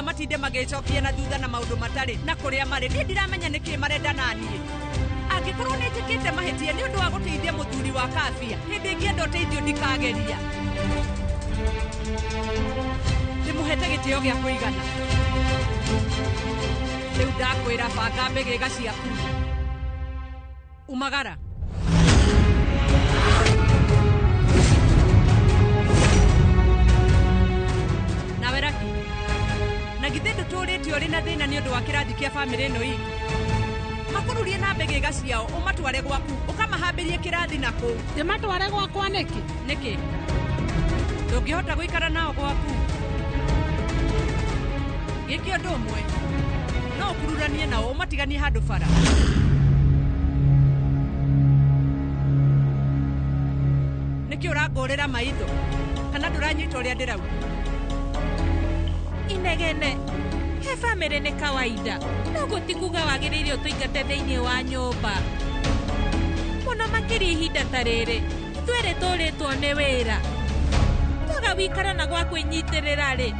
Matinde magĩcokia na thutha na maũndũ matarĩ na kũrĩa marĩ. Niĩ ndiramenya nĩkĩ marenda naniĩ. Angĩkorwo nĩ njĩkĩte mahĩtia nĩ ũndũ wa gũteithia mũthuri wa Kabia, hĩndĩ ĩngĩenda ũteithio ndikageria. Ndĩmũhete gĩtĩo gĩa kũigana. Rĩu ndakwĩra banga mbĩgĩga ciaku. Umagara. Nawe Raki, na githĩ ndũtũrĩte ũrĩ na thĩna nĩ ũndũ wa kĩrathi kĩa bamĩrĩ ĩno itũ? Makũrurie na mbĩgĩga ciao ũmatware gwaku ũkamahambĩrie kĩrathi na kũu. Ndĩmatware gwakwa nĩkĩ? Nĩkĩ ndũngĩhota gũikara nao gwaku? Gĩke ũndũ ũmwe, no ũkururanie nao ũmatiganie handũ bara. Nĩkĩ ũrangũrĩra maitho? Kana ndũranyita ũrĩa ndĩrauga? Inegene he bamĩrĩ nĩ kawaida, no gũtikuga wagĩrĩire ũtũingate thĩinĩ wa nyũmba, mũno makĩria ihinda ta rĩrĩ ithuerĩ tũrĩtwo nĩ wĩra. Twaga wikara na gwa kwĩnyitĩrĩra rĩ,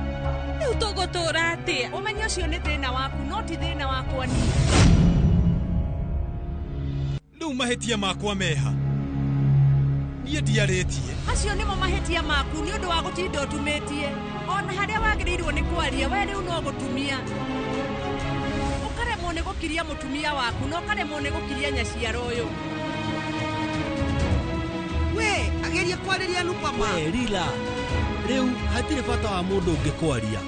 rĩu tũgũtũra atĩa? Ũmenye ũcio nĩ thĩna waku, no ti thĩna wakwa niĩ. Rĩu mahĩtia makwa meha? Niĩ ndiarĩtie. Acio nĩmo mahĩtia maku nĩ ũndũ wa gũtinda ũtumĩtie. Ona harĩa wagĩrĩirwo nĩ kwaria, we rĩu no gũtumia. Ũkaremwo nĩ gũkiria mũtumia waku na ũkaremwo nĩ gũkiria nyaciaro ũyũ. We ageria kwarĩria Nupama. We Rila, rĩu hatirĩ bata wa mũndũ ũngĩ kwaria.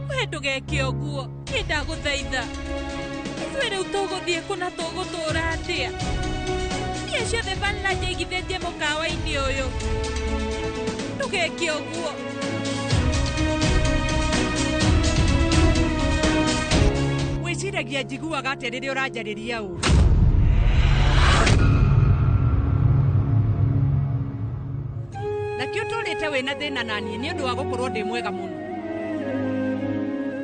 We ndũgeke ũguo, niĩ ndagũthaitha. Ithuĩ rĩu tũgũthiĩ kũ na tũgũtũra atĩa? Mbia ciothe Vanilla njaigithĩtie mũkawa-inĩ ũyũ. Ndũgeke ũguo. Wĩciragia njiguaga atĩa rĩrĩa ũranjarĩria ũru? Nakĩo ũtũrĩte wĩna thĩna naniĩ nĩ ũndũ wa gũkorwo ndĩ mwega mũno.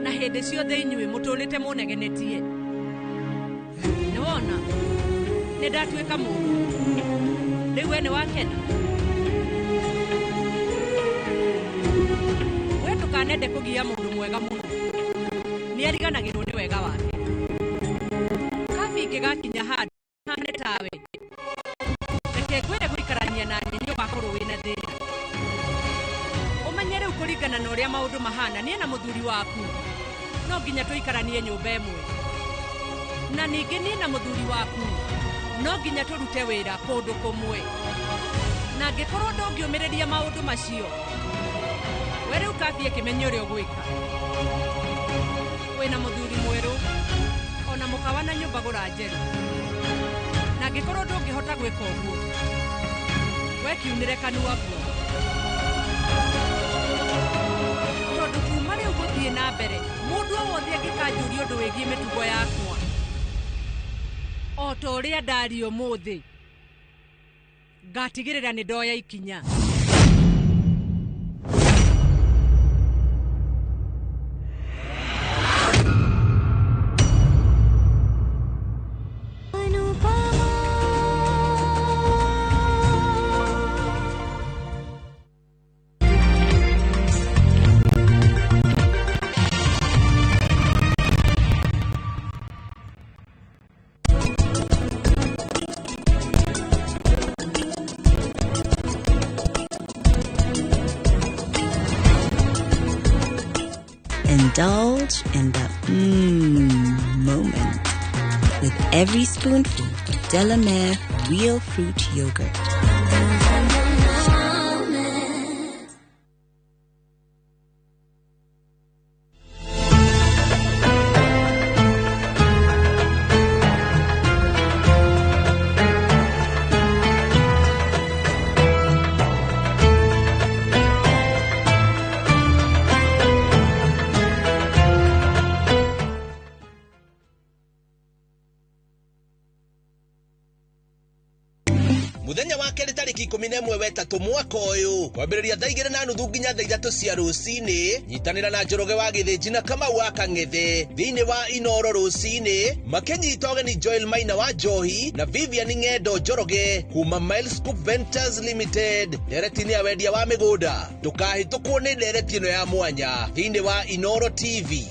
Na hĩndĩ ciothe inyuĩ mũtũrĩte mũnegenetie. Nĩ wona? Nĩ ndatuĩka mũndũ. Rĩu we nĩ wakena? We ndũkanende kũgia mũndũ mwega mũno. Nĩ ariganagĩrwo nĩ wega wake. Kabi ingĩgakinya handũ hane tawe. Reke ngwĩre gũikarania na niĩ nĩ ũgakorwo wĩna thĩna. Ũmenye rĩu kũringana na ũrĩa maũndũ mahana, niĩ na mũthuri waku no nginya tũikaranie nyũmba ĩmwe. Na ningĩ niĩ na mũthuri waku no nginya tũrute wĩra kũndũ kũmwe. Na angĩkorwo ndũngĩũmĩrĩria maũndũ macio, we rĩu Kabi ĩkĩmenye ũrĩa ũgwĩka. Wĩna mũthuri mwerũ, ona mũkawa na nyũmba gũra njerũ. Na angĩkorwo ndũngĩhota gwĩka ũguo, we kiunĩre kanua guo. Tondũ kuma rĩu gũthiĩ na mbere, mũndũ o wothe angĩkanjũria ũndũ wĩgiĩ mĩtugo yakwa, o ta ũrĩa ndaria ũmũthĩ, ngatigĩrĩra nĩ ndoya ikinya. Indulge in the moment with every spoonful of Delamere Real Fruit Yogurt. Mũthenya wa kerĩ tarĩki 11 wetatũ mwaka ũyũ kwambĩrĩria thaa 2:30 nginya thaa 3 cia rũcinĩ. Nyitanĩra na Njoroge wa Gĩthĩnji na Kamau wa Kang'ethe thĩinĩ wa Inoro rũcinĩ, makĩnyita ũgeni Joel Maina wa Njohi na Vivian Ng'endo Njoroge kuma Miles Scoop Ventures Limited. Ndereti-inĩ ya wendia wa mĩgũnda. Ndũkahĩtũkwo nĩ ndereti ĩno ya mwanya thĩinĩ wa Inoro TV.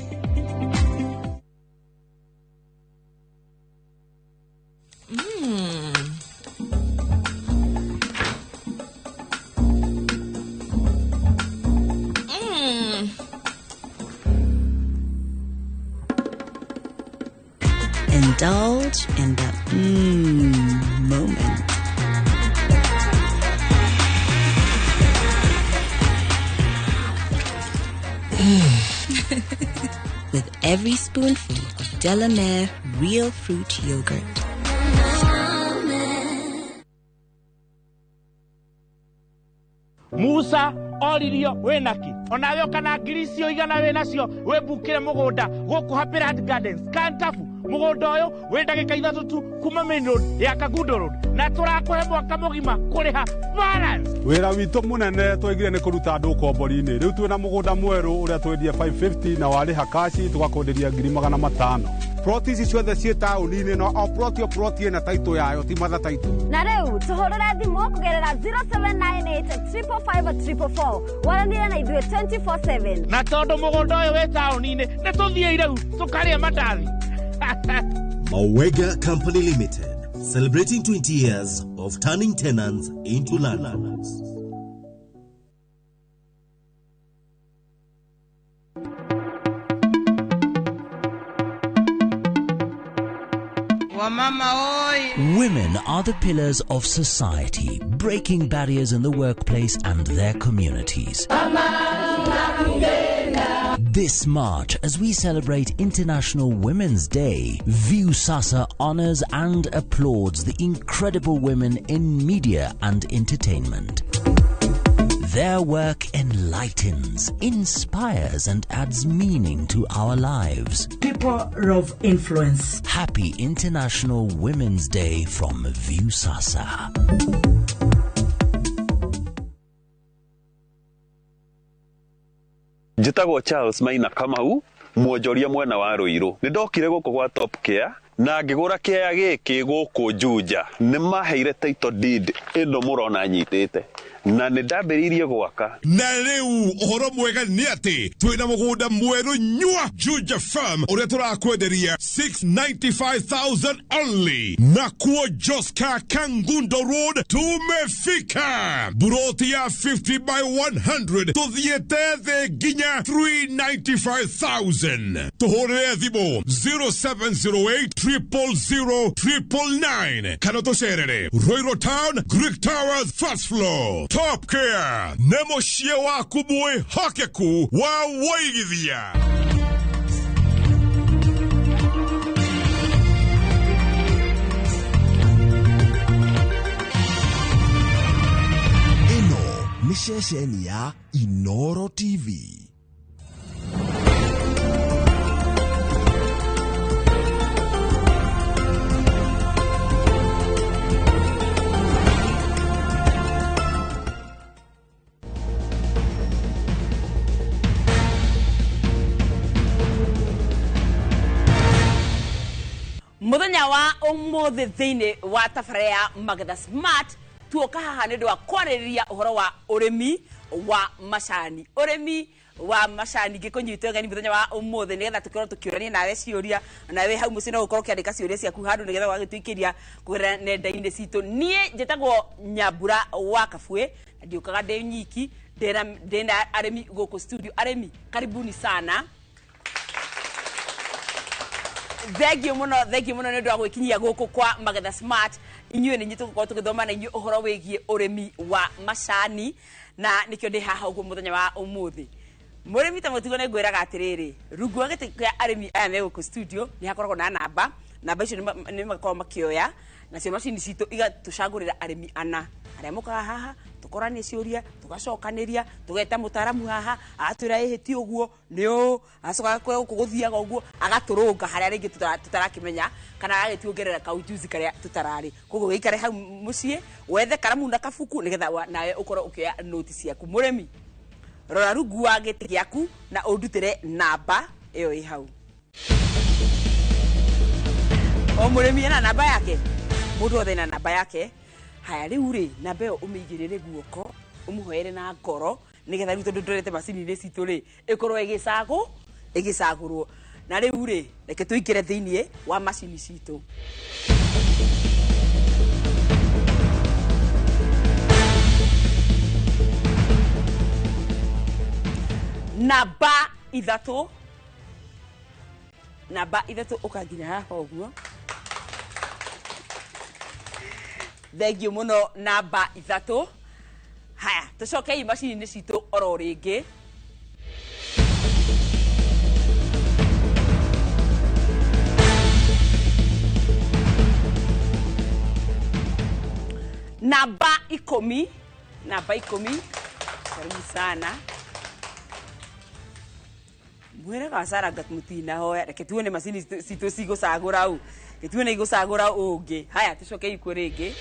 Indulge in the moment. With every spoonful of Delamere Real Fruit Yogurt. Musa oririo wĩnaki onawe ũkana ngiri icio igana wĩnacio wĩmbukĩre mũgũnda gũkũ Happyland Gardens Kantafu. Mũgũnda ũyũ wĩ ndagĩka 3 tu kuma main road ya Kangundo Road, na tũrakũhe mwaka mũgima kũrĩha balance. Wĩra witũ mũnene twaigire nĩ kũruta andũ ũkombori-inĩ. Rĩu twĩna mũgũnda mwerũ ũrĩa twendie 550 na warĩha kaci tũgakwenderia 500,000. Ploti ici ciothe ciĩ taũni-inĩ no o ploti o ploti ĩna taitũ yayo, ti matha taitũ. Na rĩu tũhũrĩre thimũ kũgerera 0798 555 444 waranĩre na ithuĩ 24/7. Na tondũ mũgũnda ũyũ wĩ taũni-inĩ nĩ tũthiĩ rĩu tũkarĩe mandathi. Mawega Company Limited, celebrating 20 years of turning tenants into landlords. Women are the pillars of society, breaking barriers in the workplace and their communities. This March, as we celebrate International Women's Day, Viusasa honors and applauds the incredible women in media and entertainment. Their work enlightens, inspires, and adds meaning to our lives. People of influence. Happy International Women's Day from Viusasa. Njĩtagwo Charles Maina Kamau, mwonjoria mwena wa Ruiru. Nĩ ndokire gũkũ gwa Top Care na ngĩgũra kĩaya gĩkĩ gũkũ Juja. Nĩ maheire title deed ĩno mũrona nyitĩte, na nĩ ndambĩrĩirie gwaka. Na rĩu ũhoro mwega nĩ atĩ twĩna mũgũnda mwerũ nyua Juja Farm ũrĩa tũrakwenderia 695,000 only. Na kuo Joska Kangundo Road tumefika. Buroti ya 50 by 100 tuthiĩte thĩ nginya 395,000. Tũhũrĩre thimũ 0708 000 999 kana tũcerere Ruiru Town, Greek Towers, first floor. Top Care nĩ mũciĩ waku mwĩhokeku wa wũigithia. Ĩno nĩ ceceni ya Inoro TV. Muthenya wa umuthi thiini wa tabara ya Magetha Smart tuoka haha nĩ ũndũ wa kwarĩrĩria ũhoro wa ũrĩmi wa macani. Ũrĩmi wa macani ngĩkũnyita ũgeni mũthenya wa ũmũthĩ nĩgetha tũkorwo tũkĩũrania nawe ciũria, nawe hau mũciĩ no ũkorwo ũkĩandĩka ciũria ciaku handũ nĩgetha ũgagĩtũikĩria kũgerera nenda-inĩ citũ. Niĩ njĩtagwo Nyambura wa Kabue na ndiũkaga ndĩ nyiki, ndĩna arĩmi gũkũ studio. Arĩmi karibuni sana. Thank you muno, thank you muno nĩ ũndũ wa gwĩkinyia gũkũ kwa Magetha Smart. Inyuĩ nĩ inyuĩ tũgũkorwo tũgĩthoma na inyuĩ ũhoro wĩgiĩ ũrĩmi wa macani, na nĩkĩo ndĩ haha ũguo mũthenya wa ũmũthĩ. Mũrĩmi ta mũtugo nĩ ngwĩraga atĩrĩrĩ, rungu wa gĩtĩ kĩa arĩmi aya me gũkũ studio nĩ hakoragwo na namba, namba icio nĩ makoragwo makĩoya, nacio macini citũ igatũcagũrĩra arĩmi ana arĩa mokaga haha Tũkoranie ciũria, tũgacokanĩria, tũgeta mũtaaramu haha, agatwĩra ĩhĩ ti ũguo, nĩ ũũ, agacoka agakwĩra gũkũ gũthiaga ũguo, agatũrũnga harĩa rĩngĩ tũtarakĩmenya, kana agagĩtuongerera kaujuzi karĩa tũtararĩ. Koguo wĩikare hau mũciĩ, wethe karamu na kabuku nĩgetha nawe ũkorwo ũkĩoya noti ciaku. Mũrĩmi, rora rungu wa gĩtĩ gĩaku na ũndutĩre namba ĩyo ĩ hau. O mũrĩmi ena namba yake, mũndũ wothe ena namba yake. Haya rĩu rĩ, namba ĩyo ũmĩigĩrĩre guoko, ũmũhoere na ngoro, nĩgetha rĩu tondũ ndorete macini-inĩ citũ rĩ, ĩkorwo ĩgĩcagũrwo. Na rĩu rĩ, reke tũingĩre thĩiniĩ wa macini citũ. Namba ithatũ, namba ithatũ ũka nginya haha ũguo. Thengiũ mũno namba ithatũ. Haya, tũcokei macini-inĩ citũ oro rĩngĩ. Namba 10, namba 10, karibu sana. Mwĩre gacara ngatmutina hoya, reke tuone macini citũ cigũcagũra ũ, reke tuone igũcagũra ũngĩ. Haya, tũcokei kuo rĩngĩ.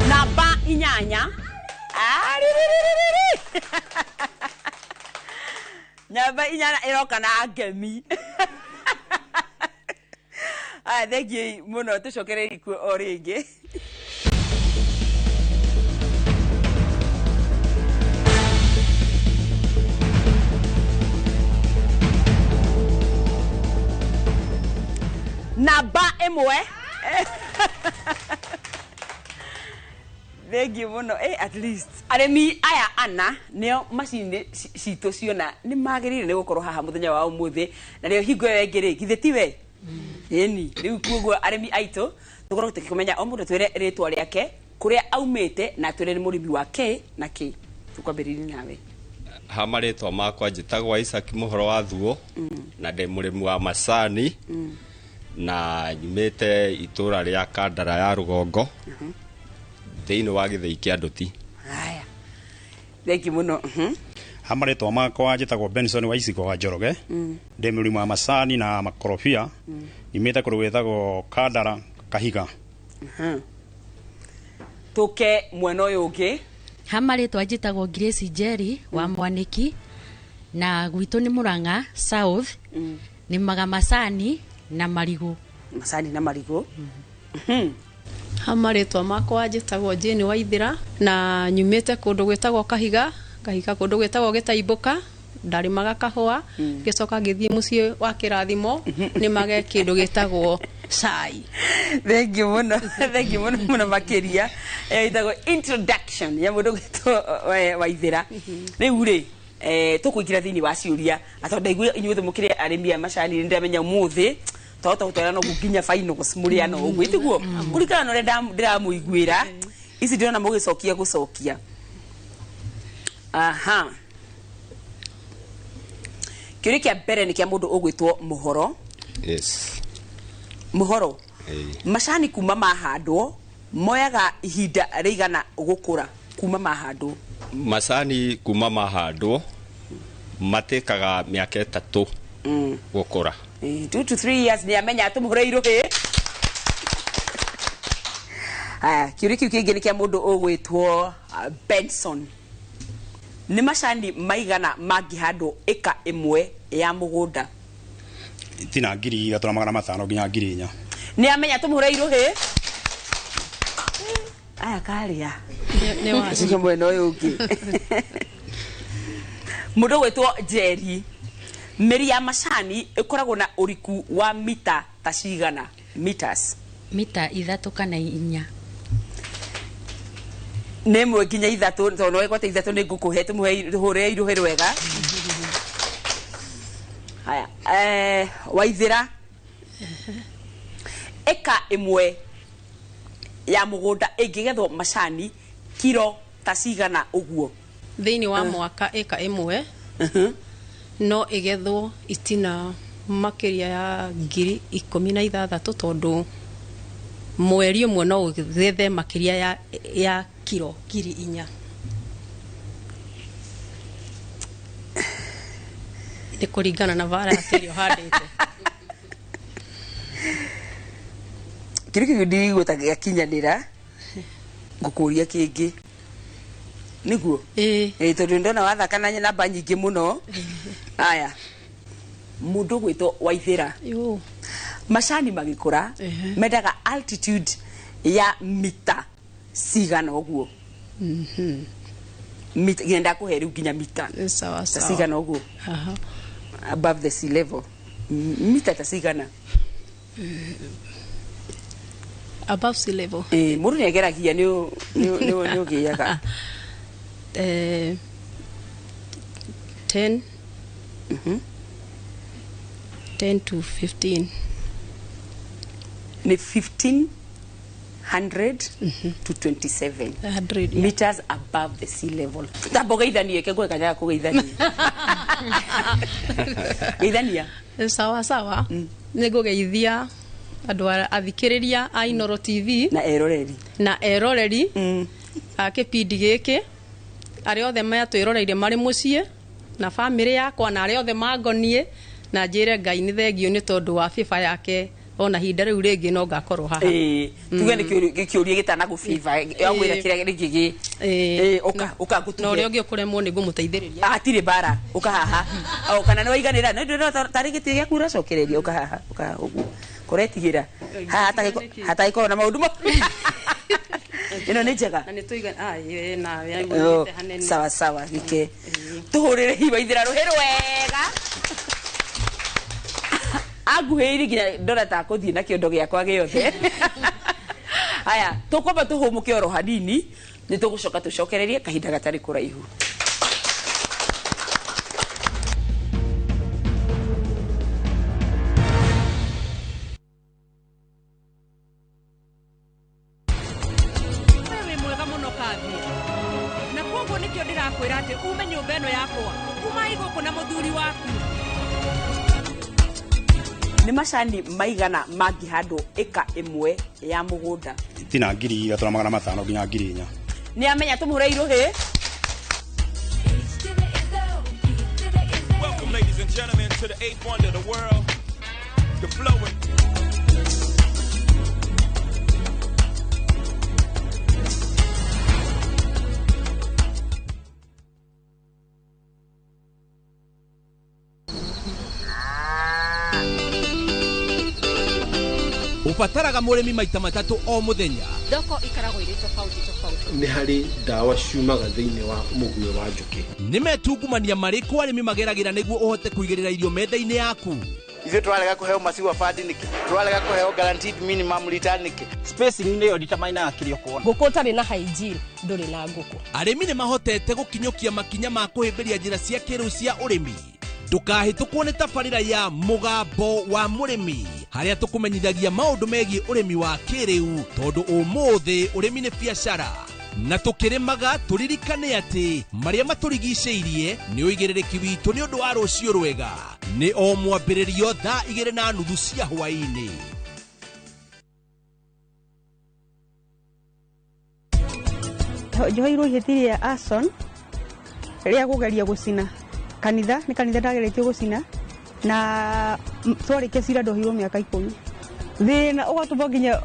Namba 8. Namba 8 ĩroka na ngemi. Aya, thengiũ mũno, tũcokererie kuo o rĩngĩ. Namba 1. Thengiũ mũno. At least arĩmi aya ana nĩo macini citũ ciona nĩ magĩrĩire nĩ gũkorwo haha mũthenya wa ũmũthĩ, na rĩo hingo ĩyo ĩngĩ rĩ, githĩ ti we? Ĩni, rĩu kuoguo arĩmi aitũ tũkorwo tũkĩmenya o mũndũ twĩre rĩtwa rĩake, kũrĩa aumĩte, na twĩre nĩ mũrĩmi wa kĩ na kĩ. Tũkwambĩrĩria nawe. Ha marĩtwa makwa njĩtagwo Isaac Mũhoro wa Thuo, na ndĩ mũrĩmi wa macani, na nyumĩte itũra rĩa Kandara ya Rũgongo, thĩinĩ wa gĩthĩi kĩa Ndũti. Haya, thengiũ mũno. Ha marĩtwa makwa njĩtagwo Benson wa Icigo wa Njoroge, ndĩ mũrĩmi wa macani na makorobia, nyumĩte kũndũ gwĩtagwo Kandara Kahiga. Tũke mwena ũyũ ũngĩ. Ha marĩtwa njĩtagwo Grace Njeri wa Mwanĩki, na gwitũ nĩ Murang'a South, nĩmaga macani na marigũ. Macani na marigũ. Ha marĩtwa makwa njĩtagwo Jane Waithĩra, na nyumĩte kũndũ gwĩtagwo Kahiga, ngahika kũndũ gwĩtagwo Gĩtaimbũka, ndarĩmaga kahũa, ngĩcoka ngĩthiĩ mũciĩ wa kĩrathimo nĩmage kĩndũ gĩtagwo cai. Thengiũ mũno, thengiũ mũno mũno makĩria. Ĩyo ĩtagwo introduction ya mũndũ gwĩtwo Waithĩra. Rĩu rĩ, tũkũingĩra thĩinĩ wa ciũria, na tondũ ndaigua inyuothe mũkĩrĩ arĩmi a macani, nĩndamenya ũmũthĩ twahota gũtwarana ũguo nginya finals mũrĩ ano ũguo, ĩtiguo? Kũringana na ũrĩa ndĩramũiguĩra, ici ndĩrona mũgĩcokia gũcokia. Aha. Kĩũria kĩa mbere nĩ kĩa mũndũ ũgwĩtwo Mũhoro. Yes. Mũhoro. Macani kuma mahandwo moyaga ihinda rĩigana gũkũra kuma mahandwo? Macani kuma mahandwo matĩkaga mĩaka 3 gũkũra. 2 to 3 years. Nĩ amenya, tũmũhũre irũhĩ. Haya, kĩũria kĩu kĩngĩ nĩ kĩa mũndũ ũgwĩtwo Benson. Nĩ macani maigana mangĩhandwo ĩka ĩmwe ya mũgũnda? Itina 3500 nginya 4000. Nĩ amenya, tũmũhũre irũhĩ. Aya karĩa. Nĩ wa. Ũcio mwena ũyũ ũngĩ. Mũndũ ũgwĩtwo Njeri. Mĩri ya macani ĩkoragwo na ũriku wa mita ta cigana? Meters. Mita 3 kana 4. Nĩ 1 nginya 3, tondũ no ĩgwate 3 nĩ ngũkũhe, tũmũhe irũhĩ rwega. Haya, Waithĩra. Ĩka ĩmwe ya mũgũnda ĩngĩgethwo macani kiro ta cigana ũguo? Thĩinĩ wa mwaka ĩka ĩmwe No ĩgethwo itina makĩria ya 16,000 tondũ mweri ũmwe no ũgethe makĩria ya kiro 4,000. Nĩ kũringana na variety ĩrĩa ũhandĩte. Kĩrĩ kĩu ndirigwo ta gĩakinyanĩra ngũkũria kĩngĩ nĩguo ĩĩ tondũ ndona wathaka na namba nyingĩ mũno. Aya, mũndũ gwĩtwo Waithĩra, macani magĩkũra mendaga altitude ya mita cigana ũguo? Mita ngenda kũhe rĩu nginya mita sawa ta cigana ũguo above the sea level, mita ta cigana above sea level? Mũndũ nĩageragia nĩ ũgĩaga 10 10 to 15. Ni 1500 to 27 100 meters above the sea level. Tambo geithanie ke ngwe kanyaga kũgeithania. Geithania. Sawa sawa. Nĩ ngũgeithia andũ athikĩrĩria a Inooro TV na eroreri a kĩbindi gĩkĩ, arĩa othe matwĩroreire marĩ mũciĩ na bamĩrĩ yakwa na arĩa othe mangoniĩ, na njĩre Ngai nĩ thengio nĩ tondũ wa bĩba yake ona ihinda rĩu rĩngĩ no ngakorwo haha. Tuge nĩ kĩũria gĩtanagũbiba yagwĩra kĩrĩa rĩngĩ gĩ ũka ũka ngũtuge na ũrĩa ũngĩ ũkũremwo nĩ ngũmũteithĩrĩria. Hatirĩ mbara, ũka haha. O kana nĩ waiganĩra tarĩ gĩtĩ gĩaku ũracokereria, ũka haha, ũka ũguo kũretigĩra haha hatagĩkorwo na maũndũ ĩno nĩ njega. Na nĩ tũiga na wĩra hanene. Sawa sawa, gĩke tũhũrĩre Waithĩra rũhĩ rwega. Anguhĩrĩirie nginya ndona ta kũthiĩ na kĩondo gĩakwa gĩothe. Aya, tũkwamba tũhũmũke oro hanini, nĩ tũgũcoka tũcokererie kahinda gatarĩ kũraihu. We wĩ mwega mũno Kabi, na kwoguo nĩkĩo ndĩrakwĩra atĩ ume nyũmba ĩno yakwa, umai gũkũ na mũthuri waku. Nĩ macani maigana mangĩhandwo ĩka ĩmwe ya mũgũnda? Itina 3,500 nginya 4,000. Nĩ amenya tũmũhũre irũhĩ. Welcome, ladies and gentlemen, to the eighth wonder of the world, the flowing. Ũbataraga mũrĩmi maita matatũ o mũthenya. Thoko ikaragwo irĩ tofauti tofauti. Nĩ harĩ ndawa ciumaga thĩinĩ wa mũguĩ wa njũkĩ. Nĩ metungumania marĩkũ arĩmi mageragĩra nĩguo ũhote kũigĩrĩra irio metha-inĩ yaku? Ithuĩ tũrarega kũheo maciwa bandi nĩkĩ? Tũrarega kũheo guaranteed minimum return nĩkĩ? Spacing nĩyo determinaga kĩrĩa ũkuona. Ngũkũ ũtarĩ na hygiene ndũrĩ na ngũkũ. Arĩmi nĩ mahotete gũkinyũkia makinya ma kũhĩmbĩria njĩra cia kĩrĩu cia ũrĩmi. Ndũkahĩtũkwo nĩ tabarĩra ya Mũgambo wa Mũrĩmi, harĩa tũkũmenyithagia maũndũ megiĩ ũrĩmi wa kĩrĩu, tondũ ũmũthĩ ũrĩmi nĩ biacara. Na tũkĩrĩmaga tũririkane atĩ marĩa matũrigicĩirie nĩ ũigĩrĩrĩki witũ nĩ ũndũ wa rũciũ rwega. Nĩ o mwambĩrĩrio thaa 2:30 cia hwaĩ-inĩ. Njoheirwo ihĩtia rĩa arson rĩa kũgeria gũcina kanitha, nĩ kanitha ndageretie gũcina na twarĩkia cira ndohirwo mĩaka 10. Thĩna ũgatũma nginya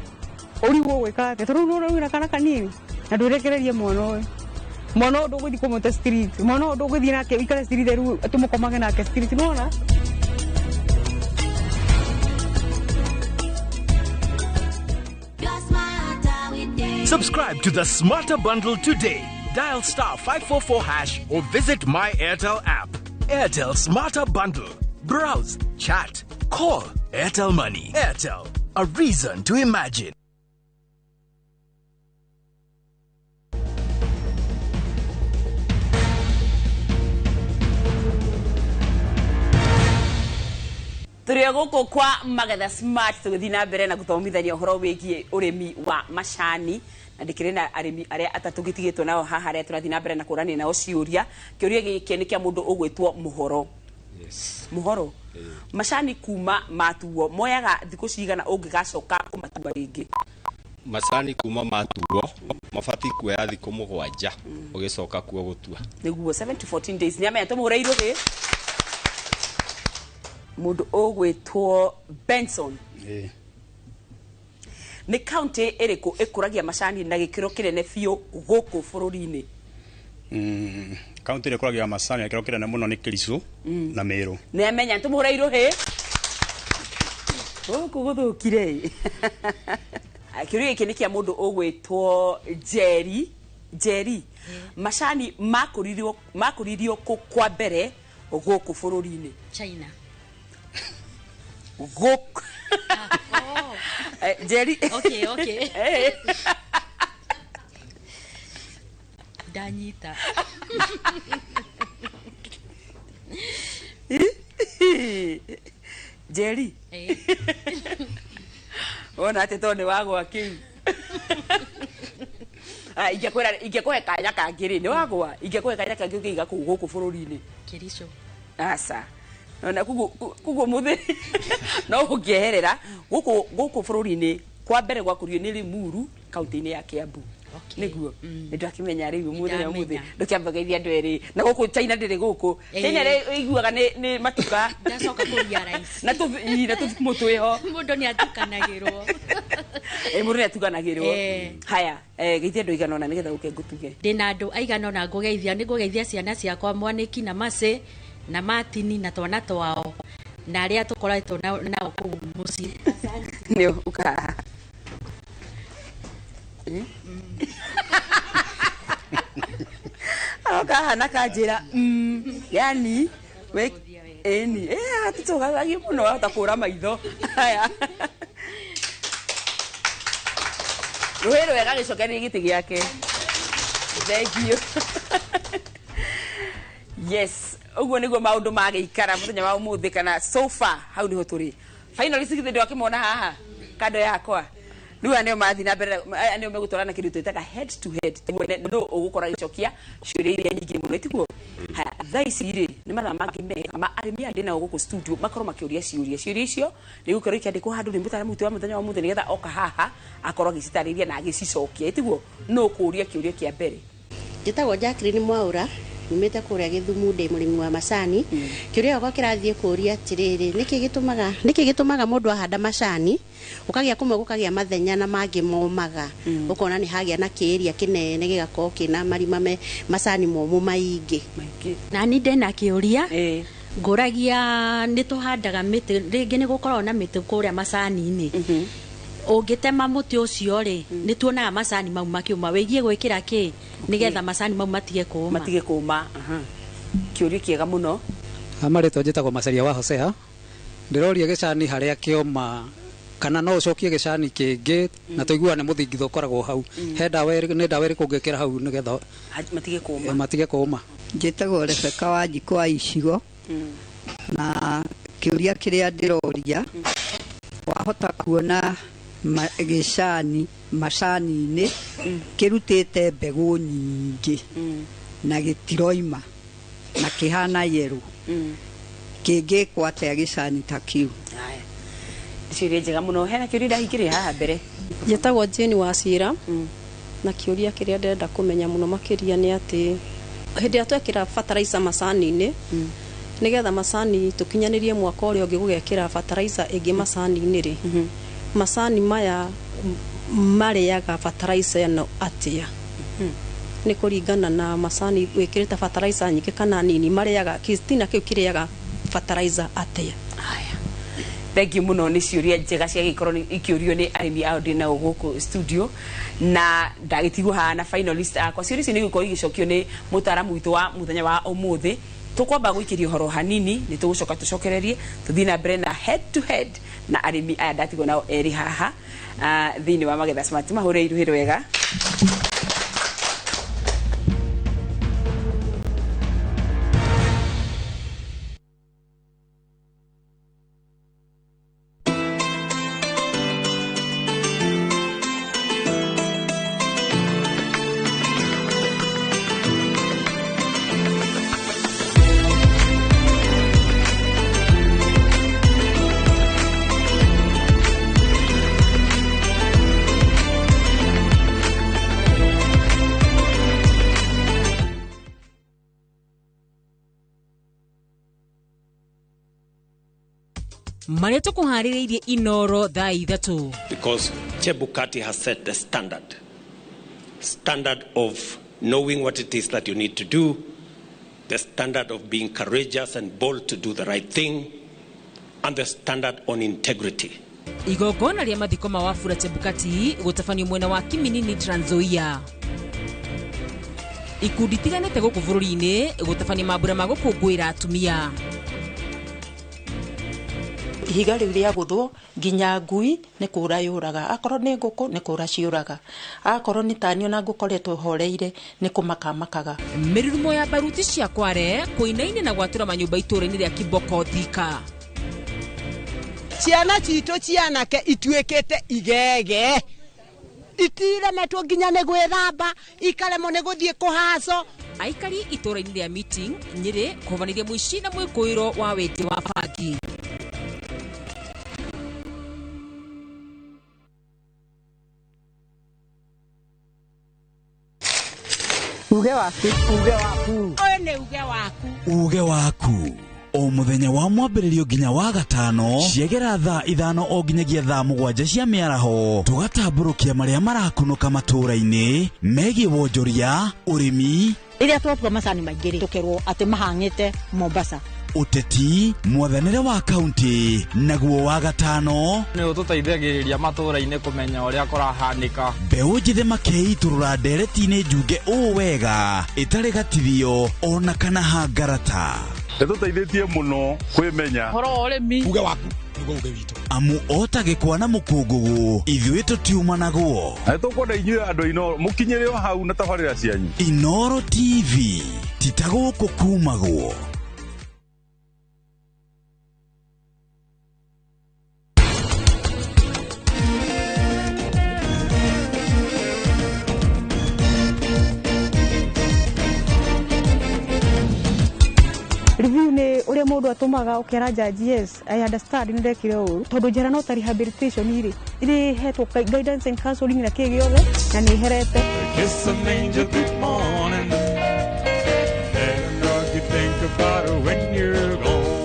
ũrigwo gwĩka atĩa, tondũ rĩu wĩna kana kanini na ndwĩrekererie mwana ũyũ. Mwana ũyũ ndũgũthiĩ kũmũte street, mwana ũyũ ndũgũthiĩ nake ũikare street rĩu tũmũkomage nake street, nĩwona? Subscribe to the Smarter Bundle today. Dial star 544# or visit My Airtel app. Airtel Smarter Bundle. Browse, chat, call. Airtel Money. Airtel, a reason to imagine. Tũrĩ gũkũ kwa Magetha Smart tũgĩthiĩ na mbere na gũthomithania ũhoro wĩgiĩ ũrĩmi wa macani, na ndĩkĩrĩ na arĩmi arĩa atatũ gĩtigĩtwo nao haha arĩa tũrathiĩ na mbere na kũrania nao ciũria. Kĩũria gĩkĩ nĩ kĩa mũndũ ũgwĩtwo Mũhoro. Yes. Mũhoro macani kuma matuo moyaga thikũ cigana ũngĩgacoka kũmatua rĩngĩ? Macani kuma matuo mabatiĩ kuoya thikũ 7 ũgĩcoka kuo gũtua. Nĩguo 7 to 14 days. Nĩamenya tũmũhũre irũhĩ. Mũndũ ũgwĩtwo Benson, nĩ kaunti ĩrĩkũ ĩkũragia macani na gĩkĩro kĩnene biũ gũkũ bũrũri-inĩ? Kaunti ĩrĩa ĩkũragia macani na gĩkĩro kĩnene mũno nĩ Kericho na Meru. Nĩamenya tũmũhũre irũhĩ. Gũkũ gũthũkire. Kĩũria gĩkĩ nĩ kĩa mũndũ ũgwĩtwo Jerry. Jerry, macani makũririo kũ kwa mbere gũkũ bũrũri-inĩ? China. Gũkũ Jerry. Okay, okay. Ndanyita. Jerry. Wona atĩ to nĩ wagwa kĩu. Ingĩakũhe kanya kangĩ rĩ, nĩ wagwa. Ingĩakũhe kanya kangĩ ũngĩiga kũu gũkũ bũrũri-inĩ? Kericho. Aca. Ona kuguo mũthĩ no ũngĩeherera gũkũ bũrũri-inĩ kwa mbere gwakũrio nĩ Limuru kaunti-inĩ ya Kiambu. Nĩguo nĩndakĩmenya rĩu mũthenya ũmũthĩ ndũkĩamba geithia andũ erĩ na gũkũ China ndĩrĩ gũkũ. China ĩrĩa ĩiguaga nĩ matuka. Ndacoka kũria rice. Na tũthimũ twĩho. Mũndũ nĩ atukanagĩrwo. Mũndũ nĩ atukanagĩrwo. Haya, geithia andũ aigana ũna nĩgetha ũke ngũtuge. Ndĩna andũ aigana ũna ngũgeithia. Nĩ ngũgeithia ciana ciakwa Mwanĩki na Macĩ na Martini na twana twao na arĩa tũkoretwo nao kũu mũciĩ. Nĩ ũkahaha. Aroka na kanjĩra yani we ĩni tũtũgagio mũno wahota kũra maitho. Haya, rũhĩ rwega gĩcokererie gĩtĩ gĩake. Thank you. Yes, ũguo nĩguo maũndũ magĩikara mũthenya wa ũmũthĩ kana so far hau nĩho tũrĩ. Finally githĩ ndwakĩmona haha kando yakwa. Rĩu aya nĩo mathiĩ na mbere, aya nĩo megũtwarana kĩndũ twĩtaga head to head. No ũgũkorwo agĩcokia ciũria iria nyingĩ mũno, tiguo? Haya, thaa ici rĩ nĩ mathaa mangĩ mega ma arĩmi aya ndĩ nao gũkũ studio makorwo makĩũria ciũria. Ciũria icio nĩ igũkorwo ikĩandĩkwo handũ nĩ mũtaaramu witũ wa mũthenya wa ũmũthĩ nĩgetha oka haha akorwo agĩcitarĩria na agĩcicokia, tiguo? No ũkũũria kĩũria kĩa mbere. Njĩtagwo Jacqueline Mwaura, nyumĩte kũrĩa Gĩthumu, ndĩ mũrĩmi wa macani. Kĩũria gĩakwa kĩrathiĩ kũũria atĩrĩrĩ, nĩkĩ gĩtũmaga mũndũ ahanda macani ũkagĩa kũmwe gũkagĩa mathenya na mangĩ momaga, ũkona nĩ hagĩa na kĩĩria kĩnene gĩgakorwo kĩna marima me macani momũ maingĩ? Na niĩ ndĩna kĩũria ngũragia, nĩ tũhandaga mĩtĩ rĩngĩ nĩ gũkoragwo na mĩtĩ kũrĩa macani-inĩ. Ũngĩtema mũtĩ ũcio rĩ, nĩ tuonaga macani mau makĩũma. Wĩgiĩ gwĩkĩra kĩ nĩgetha macani mau matige kũũma? Matige kũũma. Kĩũria kĩega mũno. Marĩtwa njĩtagwo Macaria wa Hosea. Ndĩroria gĩcani harĩa kĩoma kana no ũcokie gĩcani kĩngĩ na tũiguaga nĩ mũthingitho ũkoragwo hau. He ndawa nĩ ndawa ĩrĩkũ ũngĩkĩra hau nĩgetha matige kũũma? Matige kũũma. Njĩtagwo Rebecca wa Njikũ wa Icigo, na kĩũria kĩrĩa ndĩroria, wahota kuona gĩcani macani-inĩ kĩrutĩte mbegũ nyingĩ na gĩtiroima na kĩhana yerũ, kĩngĩkwo atĩa gĩcani ta kĩu? Ciũria njega mũno. Hena kĩũria ndahingĩrĩria haha mbere. Njĩtagwo Jane wa Cira, na kĩũria kĩrĩa ndĩrenda kũmenya mũno makĩria nĩ atĩ hĩndĩ ĩrĩa twekĩra fertilizer macani-inĩ, nĩgetha macani tũkinyanĩrie mwaka ũrĩa ũngĩ gũgekĩra fertilizer ĩngĩ macani-inĩ rĩ, macani maya marĩaga fertilizer ĩno atĩa? Nĩ kũringana na macani wĩkĩrĩte fertilizer nyingĩ kana nini, marĩaga kĩtina kĩu kĩrĩaga fertilizer atĩa? Thank you mũno, nĩ ciũria njega ciagĩkorwo ikĩũrio nĩ arĩmi ao ndĩ nao gũkũ studio na ndagĩtigwo haha na finalist akwa. Ciũria icio nĩ igũkorwo igĩcokio nĩ mũtaaramu witũ wa mũthenya wa ũmũthĩ. Tũkwamba gũikĩria ũhoro hanini, nĩ tũgũcoka tũcokererie tũthiĩ na mbere na head to head na arĩmi aya ndatigwo nao erĩ haha thĩinĩ wa Magetha Smart. Mahũre iruhĩ rwega. Marĩa tũkũharĩrĩirie Inoro thaa 3. Because Chebukati has set the standard. Standard of knowing what it is that you need to do, the standard of being courageous and bold to do the right thing, and the standard on integrity. Igongona rĩa mathiko ma Wafula Chebukati gũtabanio mwena wa Kiminini, Trans Nzoia. Ikundi itiganĩte gũkũ bũrũri-inĩ gũtabania mambura ma gũkũngũĩra atumia. Ihiga rĩu rĩa gũthwo nginya ngui nĩ kũra yũraga, akorwo nĩ ngũkũ nĩ kũra ciũraga, akorwo nĩ tani ona ngũkoretwo horeire nĩ kũmaka makaga. Mĩrurumo ya baruti cia Kware kũinaina na gwatũra manyũmba itũũra-inĩ rĩa Kiboko, Thika. Ciana citũ cianake ituĩkĩte igege, itiremetwo nginya nĩ gwĩthamba, ikaremwo nĩ gũthiĩ kũhaco. Aikari itũũra-inĩ rĩa Meeting, Nyĩrĩ, kũhovanĩria mũici na mwĩkũĩro wa wendia wa bangi. Uge waku. Uge waku. Ũyũ nĩ uge waku. Uge waku. O mũthenya wa mwambĩrĩrio nginya wa gatano ciegera thaa 5 o nginyagia thaa 7 cia mĩaraho, tũgatambũrũkia marĩa marakunũka matũũra-inĩ megiĩ wonjoria, ũrĩmi. Rĩrĩa twatua macani maingĩ rĩ, tũkerwo atĩ mahang'ĩte Mombasa. Ũteti, mwathanĩre wa kaunti, naguo wa gatano nĩ ũtũteithagĩrĩria matũũra-inĩ kũmenya ũrĩa kũrahanĩka. Mbeũ njĩthĩ makeitũrũra ndereti-inĩ njunge ũũ wega ĩtarĩ gatithio ona kana hangarata. Nĩtũteithĩtie mũno kwĩmenya. Ũhoro wa ũrĩmi. Uge waku nĩguo uge witũ. Amu ota gĩkwa na mũkũngũgũ ithuĩ tũtiumanagwo. Na nĩtũkwenda inyuĩ andũ Inooro mũkinyĩre o hau na tabarĩra cianyu. Inooro TV ti ta gũkũ kumagwo. Review nĩ ũrĩa mũndũ atũmaga ũkera judge, yes I understand nĩ ndekire ũru, tondũ njera no ta rehabilitation rĩ, ĩrĩhetwo guidance and counseling na kĩ gĩothe na nĩ ĩherete. Kiss an angel good morning and all you think about her when you're gone.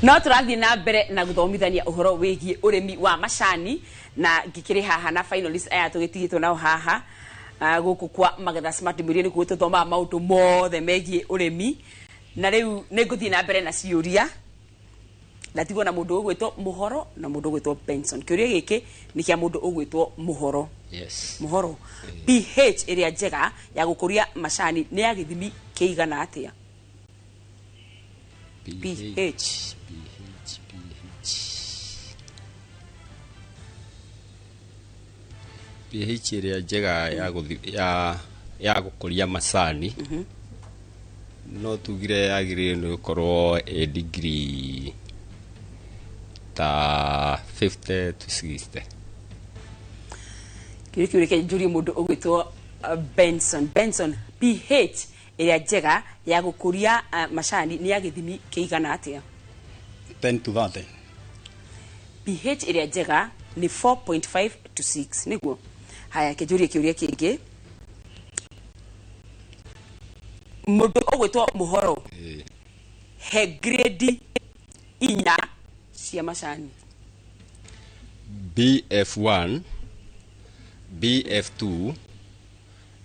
No tũrathiĩ na mbere na gũthomithania ũhoro wĩgiĩ ũrĩmi wa macani, na ngĩkĩrĩ haha na finalist aya tũgĩtigĩtwo nao haha gũkũ kwa Magetha Smart Mũirie nĩkuo tũthomaga maũndũ mothe megiĩ ũrĩmi. Na rĩu nĩ ngũthiĩ na mbere na ciũria, ndatigwo na mũndũ ũgwĩtwo Mũhoro na mũndũ ũgwĩtwo Benson. Kĩũria gĩkĩ nĩ kĩa mũndũ ũgwĩtwo Mũhoro. Yes. Mũhoro, pH ĩrĩa njega ya gũkũria macani nĩ ya gĩthimi kĩigana atĩa? pH. pH ĩrĩa njega ya gũkũria macani no tugire yagĩrĩire nĩ gũkorwo ĩ degree ta 50 to 60. Kĩũria kĩu reke njũrie mũndũ ũgwĩtwo Benson. Benson, pH ĩrĩa njega ya gũkũria macani nĩ ya gĩthimi kĩigana atĩa? 10 to 30. pH ĩrĩa njega nĩ 4.5 to 6, nĩguo? Haya, kĩnjũrie kĩũria kĩngĩ. Mũndũ ũgwĩtwo Mũhoro, he grade 4 cia macani. BF1, BF2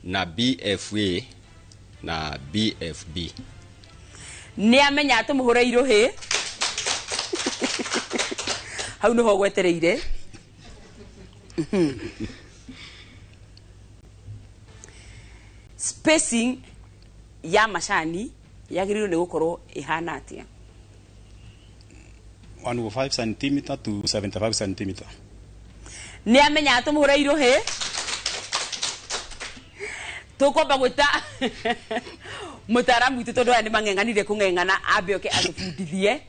na BFA na BFB. Nĩ amenya tũmũhũre irũhĩ. Hau nĩho gwetereire. Spacing ya macani yagĩrĩirwo nĩ gũkorwo ĩhana atĩa? 105 cm to 75 cm. Nĩ amenya tũmũhũre irũhĩ. Tũkwamba gwĩta mũtaaramu witũ tondũ aya nĩ mang'eng'anire kũng'eng'ana, ambe oke atũbundithie.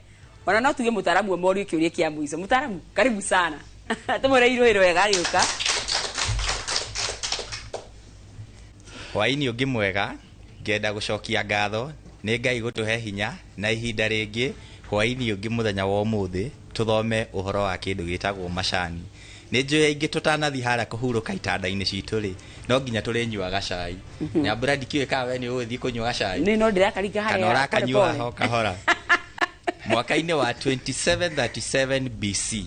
Ona no tuge mũtaaramu amorie kĩũria kĩa mũico. Mũtaaramu, karibu sana. Tũmũhũre irũhĩ wega agĩũka. Hwaĩ-inĩ ũngĩ mwega. Ngenda gũcokia ngatho nĩ Ngai gũtũhe hinya na ihinda rĩngĩ hwaĩ-inĩ ũngĩ mũthenya wa ũmũthĩ tũthome ũhoro wa kĩndũ gĩtagwo macani. Nĩ njũĩ aingĩ tũtanathiĩ harĩa kũhurũka itanda-inĩ citũ rĩ, no nginya tũrĩnyuaga cai. Nyambura, ndikĩũĩ kana we nĩ ũgũthiĩ kũnyua cai. Nĩ no ndĩrakaringa harĩa kana ũrakanyua pole pole. ho kahora. Mwaka-inĩ wa 2737 BC,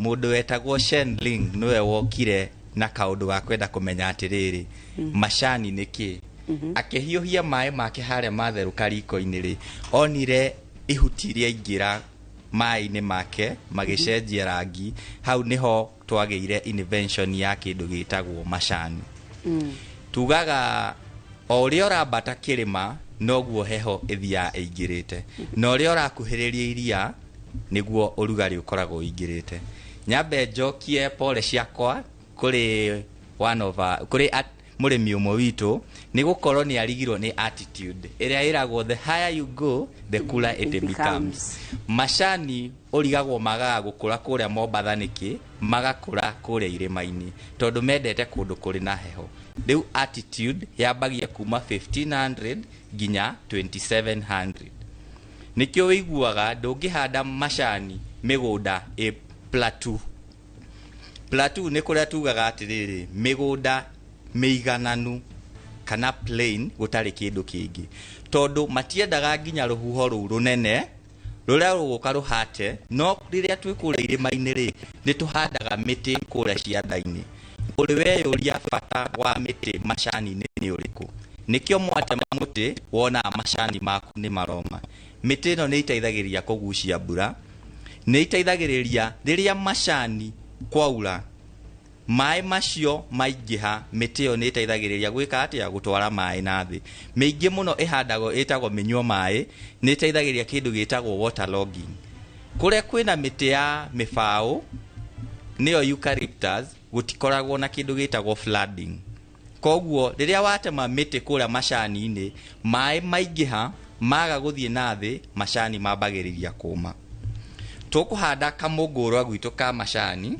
mũndũ wetagwo Shen Ling nĩwe wokire na kaũndũ ga kwenda kũmenya atĩrĩrĩ, macani nĩ kĩ. Akĩhiũhia maĩ make harĩa matherũka riko-inĩ rĩ, onire ihuti rĩaingĩra maĩ-inĩ make magĩcenjia rangi. Hau nĩho twagĩire invention ya kĩndũ gĩtagwo macani. Tugaga o ũrĩa ũrambata kĩrĩma noguo heho ĩthiaga ĩingĩrĩte, na ũrĩa ũrakuhĩrĩria iria nĩguo ũrugarĩ ũkoragwo ũingĩrĩte. Nyambe njokie pole ciakwa kũrĩ one of our, kũrĩ mũrĩmi ũmwe witũ, nĩ gũkorwo nĩ arigirwo nĩ attitude ĩrĩa ĩragwo, "The higher you go, the cooler it becomes." Macani ũrigagwo magaga gũkũra kũrĩa Mombatha nĩkĩ, magakũra kũrĩa irĩma-inĩ tondũ mendete kũndũ kũrĩ na heho. Rĩu attitude yambagia kuma 1500 nginya 2700. Nĩkĩo wĩiguaga ndũngĩhanda macani mĩgũnda ĩ plateau. Plateau nĩ kũrĩa tugaga atĩrĩrĩ, mĩgũnda mĩigananu kana plain, gũtarĩ kĩndũ kĩngĩ, tondũ matiendaga nginya rũhuho rũu rũnene rũrĩa rũgũka rũhate. No rĩrĩa twĩ kũrĩa irĩma-inĩ rĩ, nĩ tũhandaga mĩtĩ kũrĩa cianda-inĩ. Ũrĩ weyũria bata wa mĩtĩ macani-inĩ nĩ ũrĩkũ? Nĩkĩo mwatema mũtĩ wonaga macani maku nĩ maroma. Mĩtĩ ĩno nĩ iteithagĩrĩria kũgucia mbura, nĩ iteithagĩrĩria rĩrĩa macani kwaura, maĩ macio maingĩha, mĩtĩ ĩyo nĩ ĩteithagĩrĩria gwĩka atĩa? Gũtwara maĩ na thĩ. Mĩingĩ mũno ĩhandagwo ĩtagwo mĩnyua maĩ, nĩ ĩteithagĩrĩria kĩndũ gĩtagwo water logging. Kũrĩa kwĩna mĩtĩ ya mĩbaũ, nĩyo eucalyptus, gũtikoragwo na kĩndũ gĩtagwo flooding. Koguo rĩrĩa watema mĩtĩ kũrĩa macani-inĩ, maĩ maingĩha maga gũthiĩ na thĩ, macani mambagĩrĩria kũma. Tũkũhanda kamũngũrwa gwitũ ka macani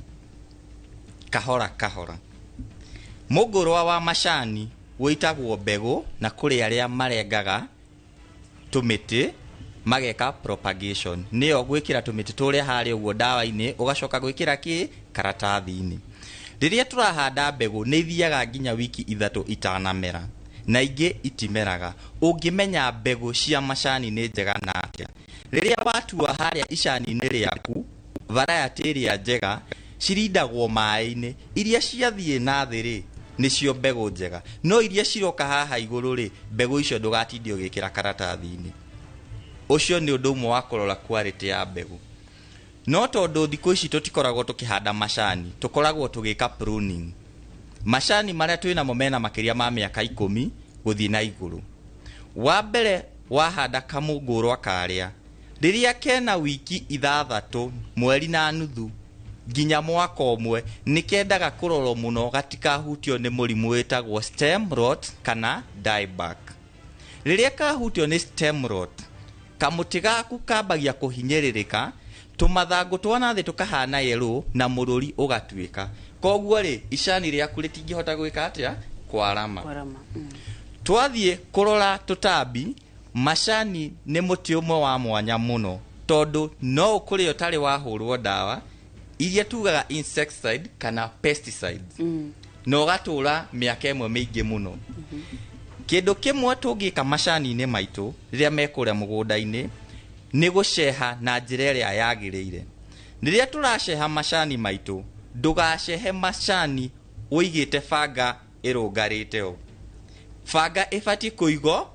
kahora kahora. Mũngũrwa wa macani wĩitagwo mbegũ, na kũrĩ arĩa marengaga tũmĩtĩ mageka propagation, nĩyo gwĩkĩra tũmĩtĩ tũrĩa harĩa ũguo ndawa-inĩ, ũgacoka gwĩkĩra kĩ karatathi-inĩ. Rĩrĩa tũrahanda mbegũ nĩ ithiaga nginya wiki 3 itanamera, na ingĩ itimeraga. Ũngĩmenya mbegũ cia macani nĩ njega na atĩa? Rĩrĩa watua harĩa icani-inĩ rĩaku variety ĩrĩa njega, cirindagwo maĩ-inĩ. Iria ciathiĩ na thĩ rĩ, nĩcio mbegũ njega, no iria ciroka haha igũrũ rĩ, mbegũ icio ndũgatinde ũgĩkĩra karatathi-inĩ. Ũcio nĩ ũndũ ũmwe wa kũrora quality ya mbegũ. No tondũ thikũ ici tũtikoragwo tũkĩhanda macani, tũkoragwo tũgĩka pruning. Macani marĩa twĩnamo mena makĩria ma mĩaka 10 gũthiĩ na igũrũ. Wa mbere, wahanda kamũngũrwa karĩa, rĩrĩa kena wiki 6, mweri na nuthu nginya mwaka ũmwe, nĩ kendaga kũrorwo mũno gatikahutio nĩ mũrimũ wĩtagwo stem rot kana dieback. Rĩrĩa kahutio nĩ stem rot, kamũtĩ gaku kambagia kũhinyĩrĩrĩka, tũmathangũ twa nathĩ tũkahana yellow na mũrũri ũgatuĩka. Koguo rĩ, icani rĩaku rĩtingĩhota gwĩka atĩa? Kwarama. Kwarama. Twathiĩ kũrora tũtambi, macani nĩ mũtĩ ũmwe wa mwanya mũno, tondũ no ũkũrĩa ũtarĩ wahũrwo ndawa iria tugaga insecticide kana pesticides, na ũgatũra mĩaka ĩmwe mĩingĩ mũno. Kĩndũ kĩmwe tũngĩka macani-inĩ maitũ rĩrĩa me kũrĩa mũgũnda-inĩ nĩ gũceha na njĩra ĩrĩa yagĩrĩire. Rĩrĩa tũraceha macani maitũ, ndũgacehe macani ũigĩte banga ĩrũngarĩte ũũ. Banga ĩbatiĩ kũigwo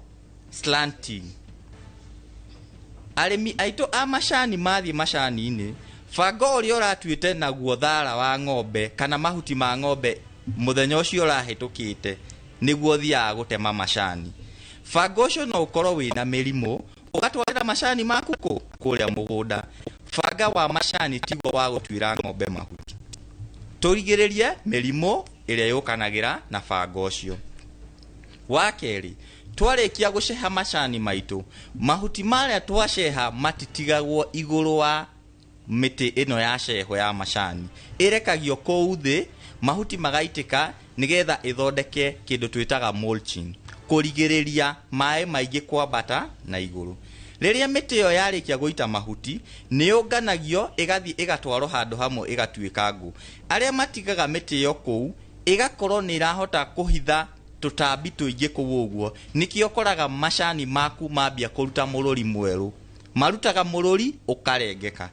slanting. Arĩmi aitũ a macani mathiĩ macani-inĩ, banga ũrĩa ũratuĩte naguo thara wa ng'ombe kana mahuti ma ng'ombe mũthenya ũcio ũrahĩtũkĩte nĩguo ũthiaga gũtema macani. Banga ũcio no ũkorwo wĩna mĩrimũ, ũgatwarĩra macani maku kũ kũrĩa mũgũnda. Banga wa macani tiguo wa gũtuĩra ng'ombe mahuti. Tũrigĩrĩrie mĩrimũ ĩrĩa yũkanagĩra na banga ũcio. Wa kerĩ, twarĩkia gũceha macani maitũ, mahuti marĩa twaceha matitigagwo igũrũ wa mĩtĩ ĩno ya ceho ya macani, ĩrekagio kũu thĩ, mahuti magaitĩka nĩgetha ĩthondeke kĩndũ twĩtaga mulching. Kũrigĩrĩria maĩ maingĩ kwambata na igũrũ. Rĩrĩa mĩtĩ ĩyo yarĩkia gũita mahuti, nĩ yũnganagio ĩgathiĩ ĩgatwarwo handũ hamwe ĩgatuĩka ngũ. Arĩa matigaga mĩtĩ ĩyo kũu, ĩgakorwo nĩ ĩrahota kũhitha tũtambi tũingĩ kũu ũguo. Nĩkĩo ũkoraga macani maku mambia kũruta mũrũri mwerũ. Marutaga mũrũri ũkarengeka.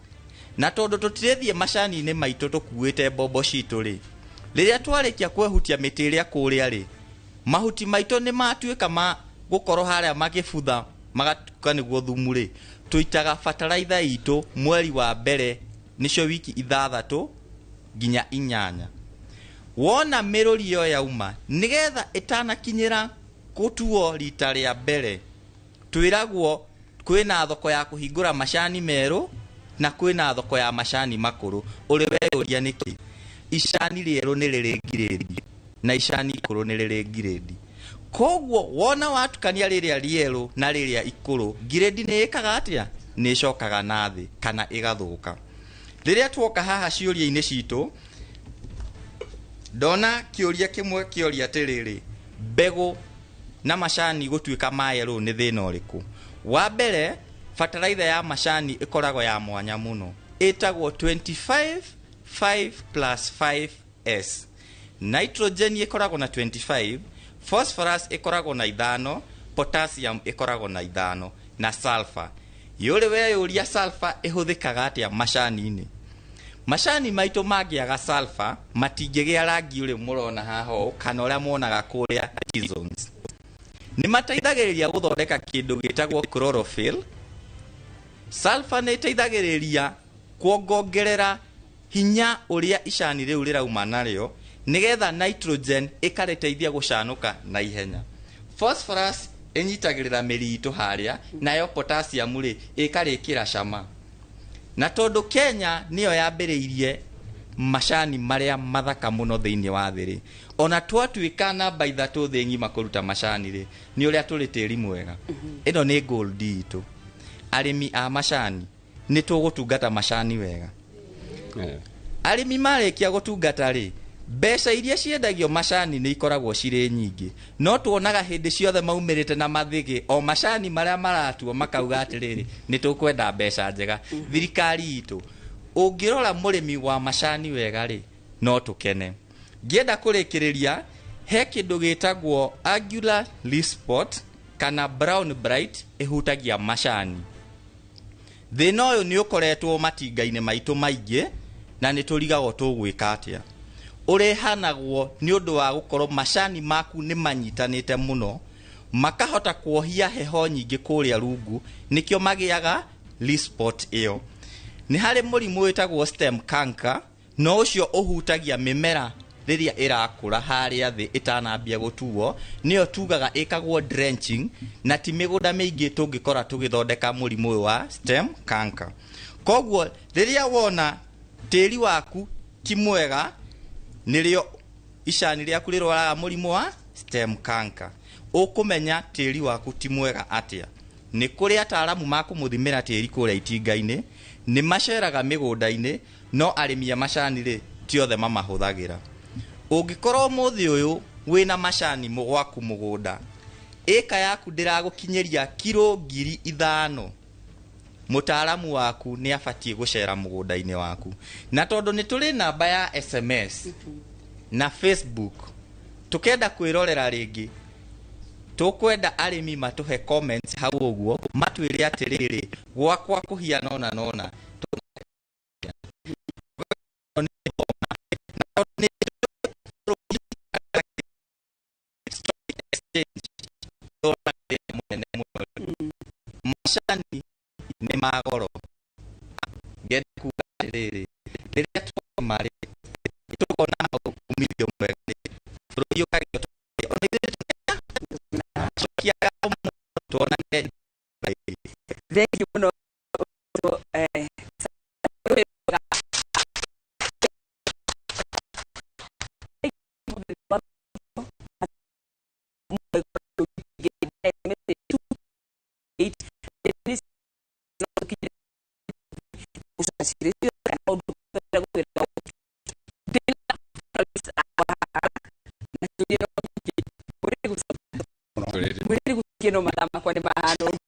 Na tondũ tũtirĩthiĩ macani-inĩ maitũ tũkuĩte mbombo citũ rĩ, rĩrĩa twarĩkia kwehutia mĩtĩ ĩrĩa kũrĩa rĩ, mahuti maitũ nĩ matuĩka ma gũkorwo harĩa magĩbutha magatuĩka nĩguo thumu rĩ, tũitaga bataraitha itũ mweri wa mbere, nĩcio wiki 6 nginya 8. Wona mĩrũri ĩyo yauma, nĩgetha ĩtanakinyĩra gũtuo rita rĩa mbere, twĩragwo kwĩna thoko ya kũhingũra macani merũ na kwĩna thoko ya macani makũrũ. Ũrĩ weyũria nĩkĩ? Icani rĩerũ nĩ rĩrĩ ngirĩndi na icani ikũrũ nĩ rĩrĩ ngirĩndi. Koguo wona watukania rĩrĩa rĩerũ na rĩrĩa ikũrũ, ngirĩndi nĩ ĩkaga atĩa? Nĩ ĩcokaga na thĩ kana ĩgathũka. Rĩrĩa tuoka haha ciũria-inĩ citũ, ndona kĩũria kĩmwe kĩoria atĩrĩrĩ, mbegũ na macani gũtuĩka mayellow nĩ thĩna ũrĩkũ? Wa mbere, bataraitha ya macani ĩkoragwo ya mwanya mũno, ĩtagwo 25 5 plus 5 S. Nitrogen ĩkoragwo na 25, phosphorus ĩkoragwo na 5, potassium ĩkoragwo na 5 na sulfur. Yũrĩ weyũria sulfur ĩhũthĩkaga atĩa macani-inĩ? Macani maitũ mangĩaga sulfur matingĩgĩa rangi ũrĩa mũrona haha ũũ kana ũrĩa muonaga kũrĩa T-zones. Nĩ mateithagĩrĩria gũthondeka kĩndũ gĩtagwo chlorophyll. Sulfur nĩ ĩteithagĩrĩria kuongongerera hinya ũrĩa icani rĩu rĩrauma narĩo, nĩgetha nitrogen ĩkarĩteithia gũcanũka na ihenya. Phosphorus ĩnyitagĩrĩra mĩri itũ harĩa, nayo potassium rĩ ĩkarĩkĩra cama. Na tondũ Kenya nĩyo yambĩrĩirie macani marĩa mathaka mũno thĩinĩ wa thĩ rĩ, ona twatuĩka namba 3 thĩ ng'ima kũruta macani rĩ, nĩ ũrĩa tũrĩ tĩri mwega. Ĩno nĩ gold itũ. Arĩmi a macani nĩ tũgũtungata macani wega. Arĩmi marĩkia gũtungata rĩ, mbeca iria ciendagio macani nĩ ikoragwo cirĩ nyingĩ, no tuonaga hĩndĩ ciothe maumĩrĩte na mathĩgĩ o macani marĩa maratuo makauga atĩrĩrĩ, nĩ tũkwenda mbeca njega. Thirikari itũ, ũngĩrora mũrĩmi wa macani wega rĩ, no tũkene. Ngĩenda kũrĩkĩrĩria, he kĩndũ gĩtagwo angular leaf spot kana brown blight ĩhutagia macani. Thĩna ũyũ nĩ ũkoretwo matinga-inĩ maitũ maingĩ na nĩ tũrigagwo tũgwĩka atĩa. Ũrehanagwo nĩ ũndũ wa gũkorwo macani maku nĩ manyitanĩte mũno, makahota kuohia heho nyingĩ kũrĩa rungu, nĩkĩo magĩaga leaf spot ĩyo. Nĩ harĩ mũrimũ wĩtagwo stem canker, no ũcio ũhutagia mĩmera rĩrĩa ĩrakũra harĩa thĩ ĩtanambia gũtuo, nĩyo tugaga ĩkagwo drenching, na ti mĩgũnda mĩingĩ tũngĩkora tũgĩthondeka mũrimũ ũyũ wa stem canker. Koguo rĩrĩa wona tĩri waku ti mwega, nĩrĩo icani rĩaku rĩrwaraga mũrimũ wa stem canker. Ũkũmenya tĩri waku ti mwega atĩa? Nĩ kũrĩ ataaramu makũmũthimĩra tĩri kũrĩa itinga-inĩ, nĩ maceraga mĩgũnda-inĩ, no arĩmi a macani rĩ ti othe mamahũthagĩra. Ũngĩkorwo ũmũthĩ ũyũ wĩna macani gwaku mũgũnda, ĩka yaku ndĩragũkinyĩria kiro 5,000, mũtaaramu waku nĩ abatiĩ gũcera mũgũnda-inĩ waku. Na tondũ nĩ tũrĩ namba ya SMS na Facebook, tũkenda kwĩrorera rĩngĩ, tũkwenda arĩmi matũhe comments hau ũguo, matwĩre atĩrĩrĩ, gwakwa kũhiana ũna na ũna. Macani nĩ ma goro. Ngenda kuga atĩrĩrĩ, rĩrĩa twarĩma rĩ, tũkona umithio mwega rĩ, bũrũri ũkagĩa ona ithuĩ tũcokia ngatho mũno tuonane. Thank you mũno. No mathaa makwa nĩ mahana ũguo.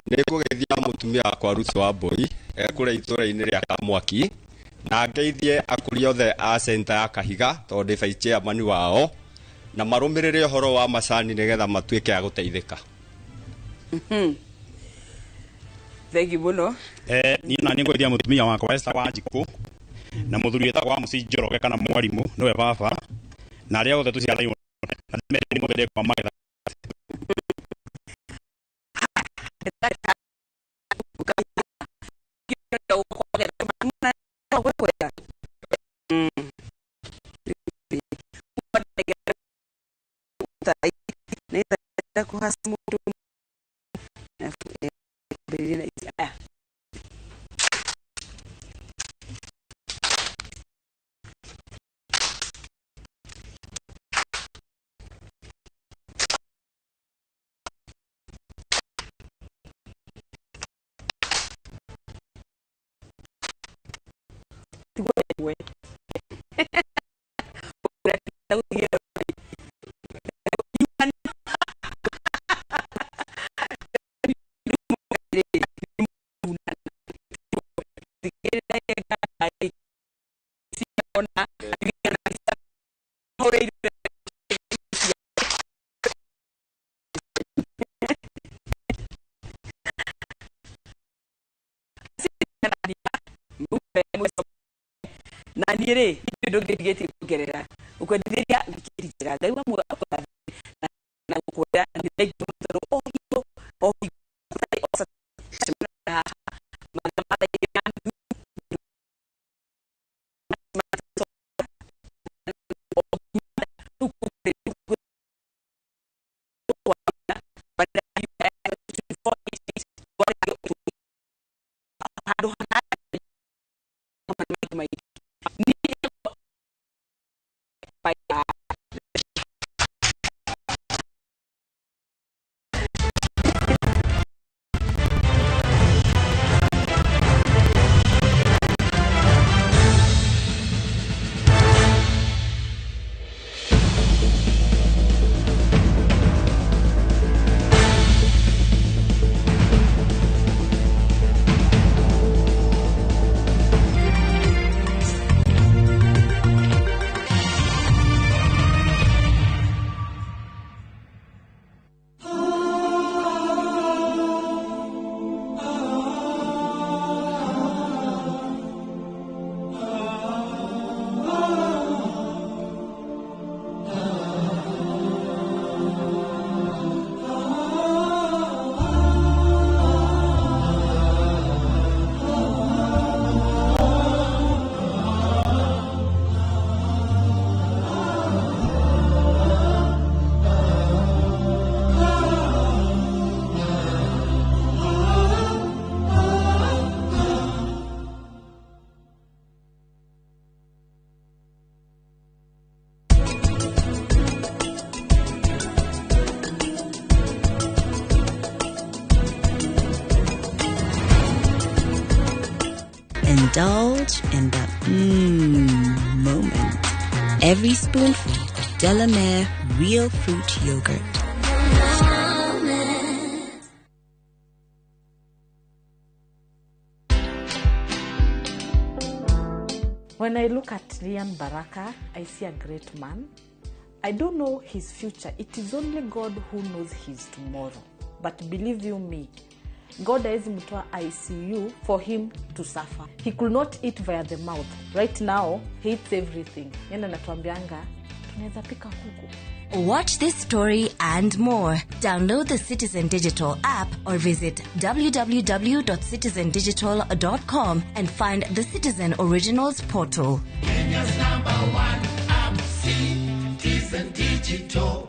Nĩ ngũgeithia mũtumia wakwa Ruth wa Mbũi ekũrĩa itũra-inĩ rĩa Kamwaki, na ngeithie akũria othe a center ya Kahiga tondũ ndĩ vice chairman wao, na marũmĩrĩre ũhoro wa macani nĩgetha matuĩke a gũteithĩka. Thank you mũno. Niĩ na niĩ ngũgeithia mũtumia wakwa Esther Wanjikũ na mũthuri wĩtagwo Amusi Njoroge kana mwarimũ nĩwe baba, na arĩa othe tũciaranĩirwo na ndĩmere mũthĩ kwa magetha. Na niĩ rĩ ndũngĩndigĩtie kuongerera ũkwendithĩria wikendi njega. Ngai wa muoyo akũrathime na gũkwenda nĩ thengiũ mũno tondũ o hingo o hingo haha mathaa ma thaa igĩrĩ na nuthu handũ hana. Indulge in the moment. Every spoonful of Delamere Real Fruit Yogurt. When I look at Lian Baraka, I see a great man. I don't know his future. It is only God who knows his tomorrow. But believe you me, God hawezi mtoa ICU for him to suffer. He could not eat via the mouth. Right now, he eats everything. Yeye anatuambianga tunaweza pika kuku. Watch this story and more. Download the Citizen Digital app or visit www.citizendigital.com and find the Citizen Originals portal. Kenya's number one app, Citizen Digital.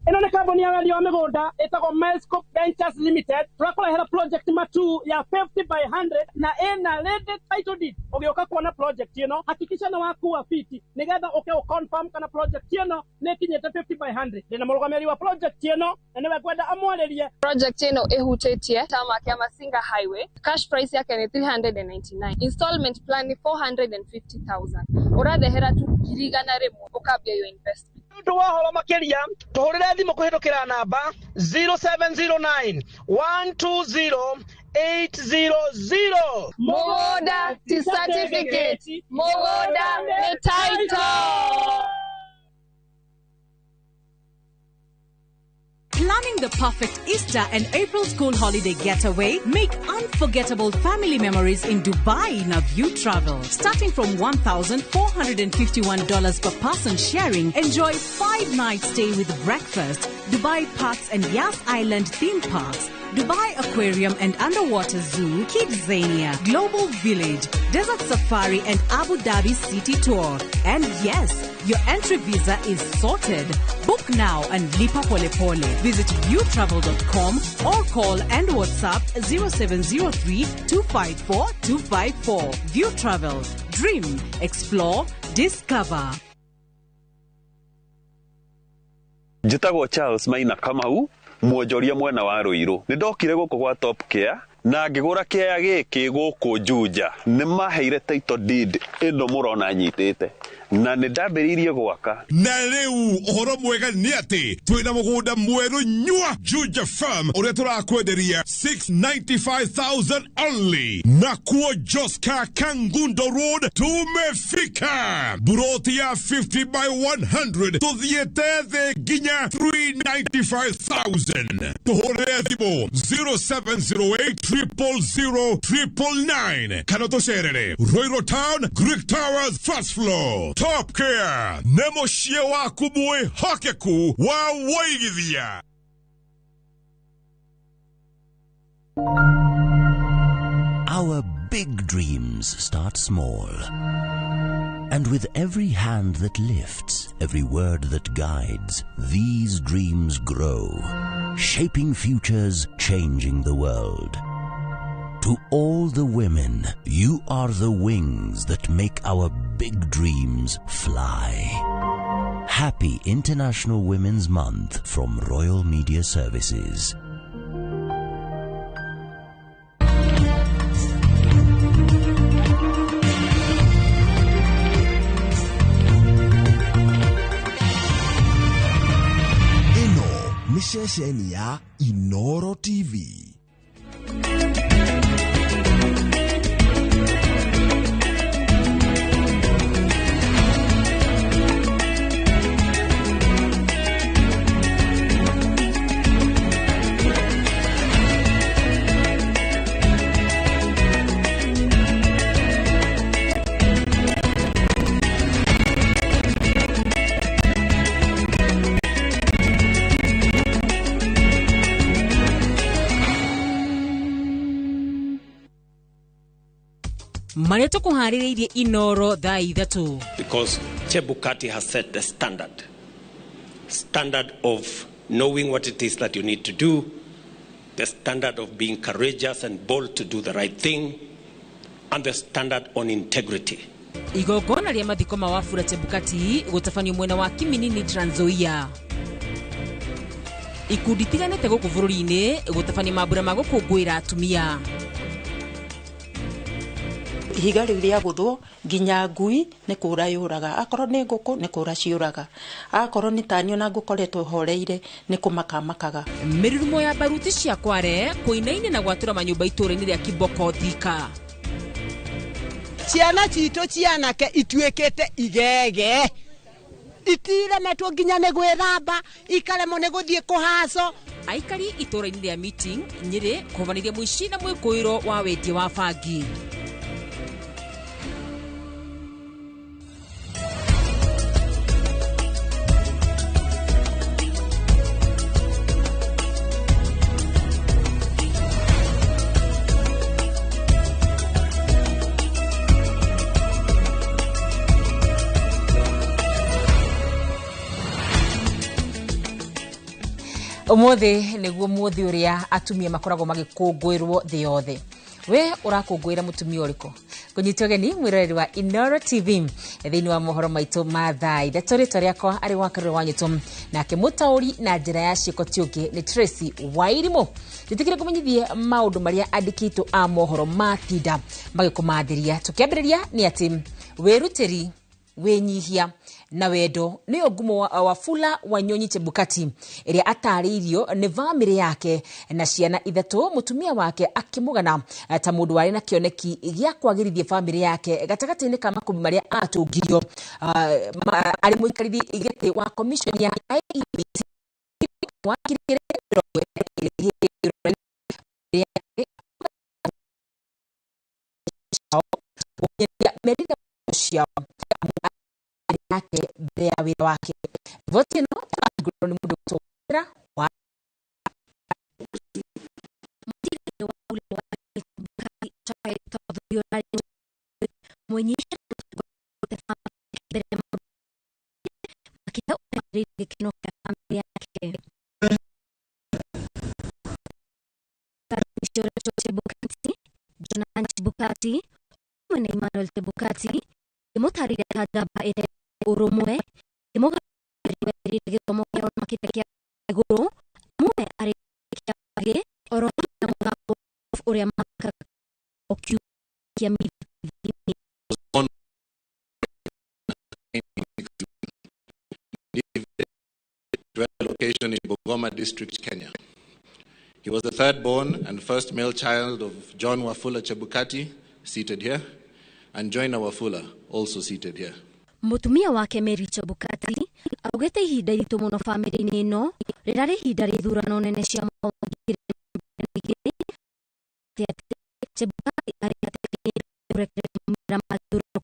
Ĩno nĩ kambuni ya wendia wa mĩgũnda ĩtagwo Milescope Ventures Limited. Tũrakũrehera project matu ya 50 by 100 na ĩna ready title deed. Ũgĩũka kuona project ĩno, hakikisha nĩ wakua fiti nĩgetha ũke ũ-confirm kana project ĩno nĩ ĩkinyĩte 50 by 100. Ndĩna mũrũgamĩrĩri wa project ĩno na nĩwe ngwenda amwarĩrie. Project ĩno ĩhutĩtie tarmac ya Masinga Highway. Cash price yake ni 399. Installment plan ni 450,000. Ũrathehera tu 100,000 ũkambia your investment. Nĩ ũndũ wa ũhoro makĩria tũhũrĩre thimũ kũhĩtũkĩra namba 0709 120 800. Mũgũnda ti certificate, mũgũnda nĩ title. Planning the perfect Easter and April school holiday getaway? Make unforgettable family memories in Dubai in a View Travel. Starting from $1,451 per person sharing, enjoy 5-night stay with breakfast, Dubai Parks and Yas Island theme parks, Dubai Aquarium and Underwater Zoo, Kidzania, Global Village, Desert Safari and Abu Dhabi City Tour. And yes, your entry visa is sorted. Book now and lipa pole pole. Visit viewtravel.com or call and WhatsApp 0703 254 254. View Travel. Dream, explore, discover. Njĩtagwo Charles Maina Kamau, mwonjoria mwena wa Ruiru. Nĩ ndokire gũkũ gwa Top Care na ngĩgũra kĩaya gĩkĩ gũkũ Juja. Nĩ maheire title deed ĩno mũrona nyitĩte na nĩ ndambĩrĩirie gwaka. Na rĩu ũhoro mwega nĩ atĩ twĩna mũgũnda mwerũ nyua Juja Farm ũrĩa tũrakwenderia 695,000 only. Na kuo Joska Kangundo Road tumefika. Buroti ya 50 by 100 tuthiĩte thĩ nginya 395,000. Tũhũrĩre thimũ 0708 000 999 kana tũcerere Ruiru Town, Greek Towers, first floor. Top Care nĩ mũciĩ waku mwĩhokeku wa wũigithia. Our big dreams start small. And with every hand that lifts, every word that guides, these dreams grow, shaping futures, changing the world. To all the women, you are the wings that make our big dreams fly. Happy International Women's Month from Royal Media Services. Ĩno nĩ ceceni ya Inoro TV. Marĩa tũkũharĩrĩirie Inoro thaa 3. Because Chebukati has set the standard. Standard of knowing what it is that you need to do, the standard of being courageous and bold to do the right thing, and the standard on integrity. Igongona rĩa mathiko ma Wafula Chebukati gũtabanio mwena wa Kiminini, Trans Nzoia. Ikundi itiganĩte gũkũ bũrũri-inĩ gũtabania mambura ma gũkũngũĩra atumia. Ihiga rĩu rĩa gũthwo nginya ngui nĩ kũra yũraga, akorwo nĩ ngũkũ nĩ kũra ciũraga, akorwo nĩ tani ona ngũkoretwo horeire nĩ kũmaka makaga. Mĩrurumo ya baruti cia Kware kũinaina na gwatũra manyũmba itũũra-inĩ rĩa Kiboko Thika. Ciana citũ cianake ituĩkĩte igege, itiremetwo nginya nĩ gwĩthamba, ikaremwo nĩ gũthiĩ kũhaco. Aikari itũũra-inĩ rĩa Meeting Nyĩrĩ kũhovanĩria mũici na mwĩkũĩro wa wendia wa bangi. Umuthi niguo muthi uria atumia makoragwo magikũngũĩrwo thĩ yothe. We ũrakũngũĩra mũtumia ũrĩkũ? Kũnyita ũgeni mwĩroreri wa Inooro TV thĩinĩ wa mohoro maitũ ma thaa ithatũ. Rĩtwa rĩakwa arĩ wa Karũrũ wa Nyũtũ, nake mũtaũri na njĩra ya ciĩko ti ũngĩ nĩ Tracy Wairimũ. Njĩtĩkĩre kũmenyithie maũndũ marĩa andĩkĩtwo a mohoro matinda magĩkũmathĩria. Tũkĩambĩrĩria nĩ atĩ wĩrutĩri, wĩnyihia na wendo nĩyo ngumo wa Wafula Wanyonyi Chebukati ĩrĩa atarĩirio nĩ bamĩrĩ yake na ciana ithatũ, mũtumia wake akĩmũgana ta mũndũ warĩ na kĩoneki gĩa kwagĩrithia bamĩrĩ yake gatagatĩ-inĩ ka makũmbĩ marĩa atũngirio arĩ mũikarĩri gĩtĩ wa commission ya IEBC wa 2020 ciao yake mbere ya wĩra wake. Riboti ĩno tũrahingũrĩrwo nĩ mũndũ ũtũra wa Jonathan Chebukati na Emmanuel Chebukati ĩmũtarĩria ta njamba ĩrĩa ũrũmwe ĩmũgarũrĩire gĩthomo kĩao makĩria kĩa igũrũ amwe arĩ kĩagĩ oro na mũthako ũrĩa mathakaga o kiumia mĩthia. Location in Bungoma District, Kenya. He was the third born and first male child of John Wafula Chebukati, seated here, and Joina Wafula, also seated here. Mũtumia wake Mary Chebukati augĩte ihinda iritũ mũno bamĩrĩ-inĩ ĩno rĩrarĩ ihinda rĩa ithurano nene cia mwaka wa 2022. Chebukati arĩ gatagatĩ-inĩ kũrekereria maumĩrĩra ma gĩthurano.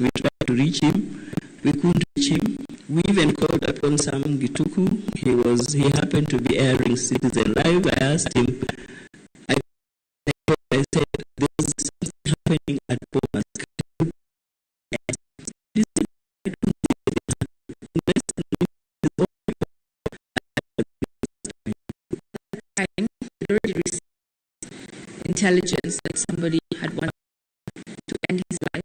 We tried to reach him, we couldn't reach him. We even called upon Sam Gituku. He happened to be airing Citizen Live. I asked him, I said, there's something happening at Bomas. Time, we already received intelligence that somebody had wanted to end his life.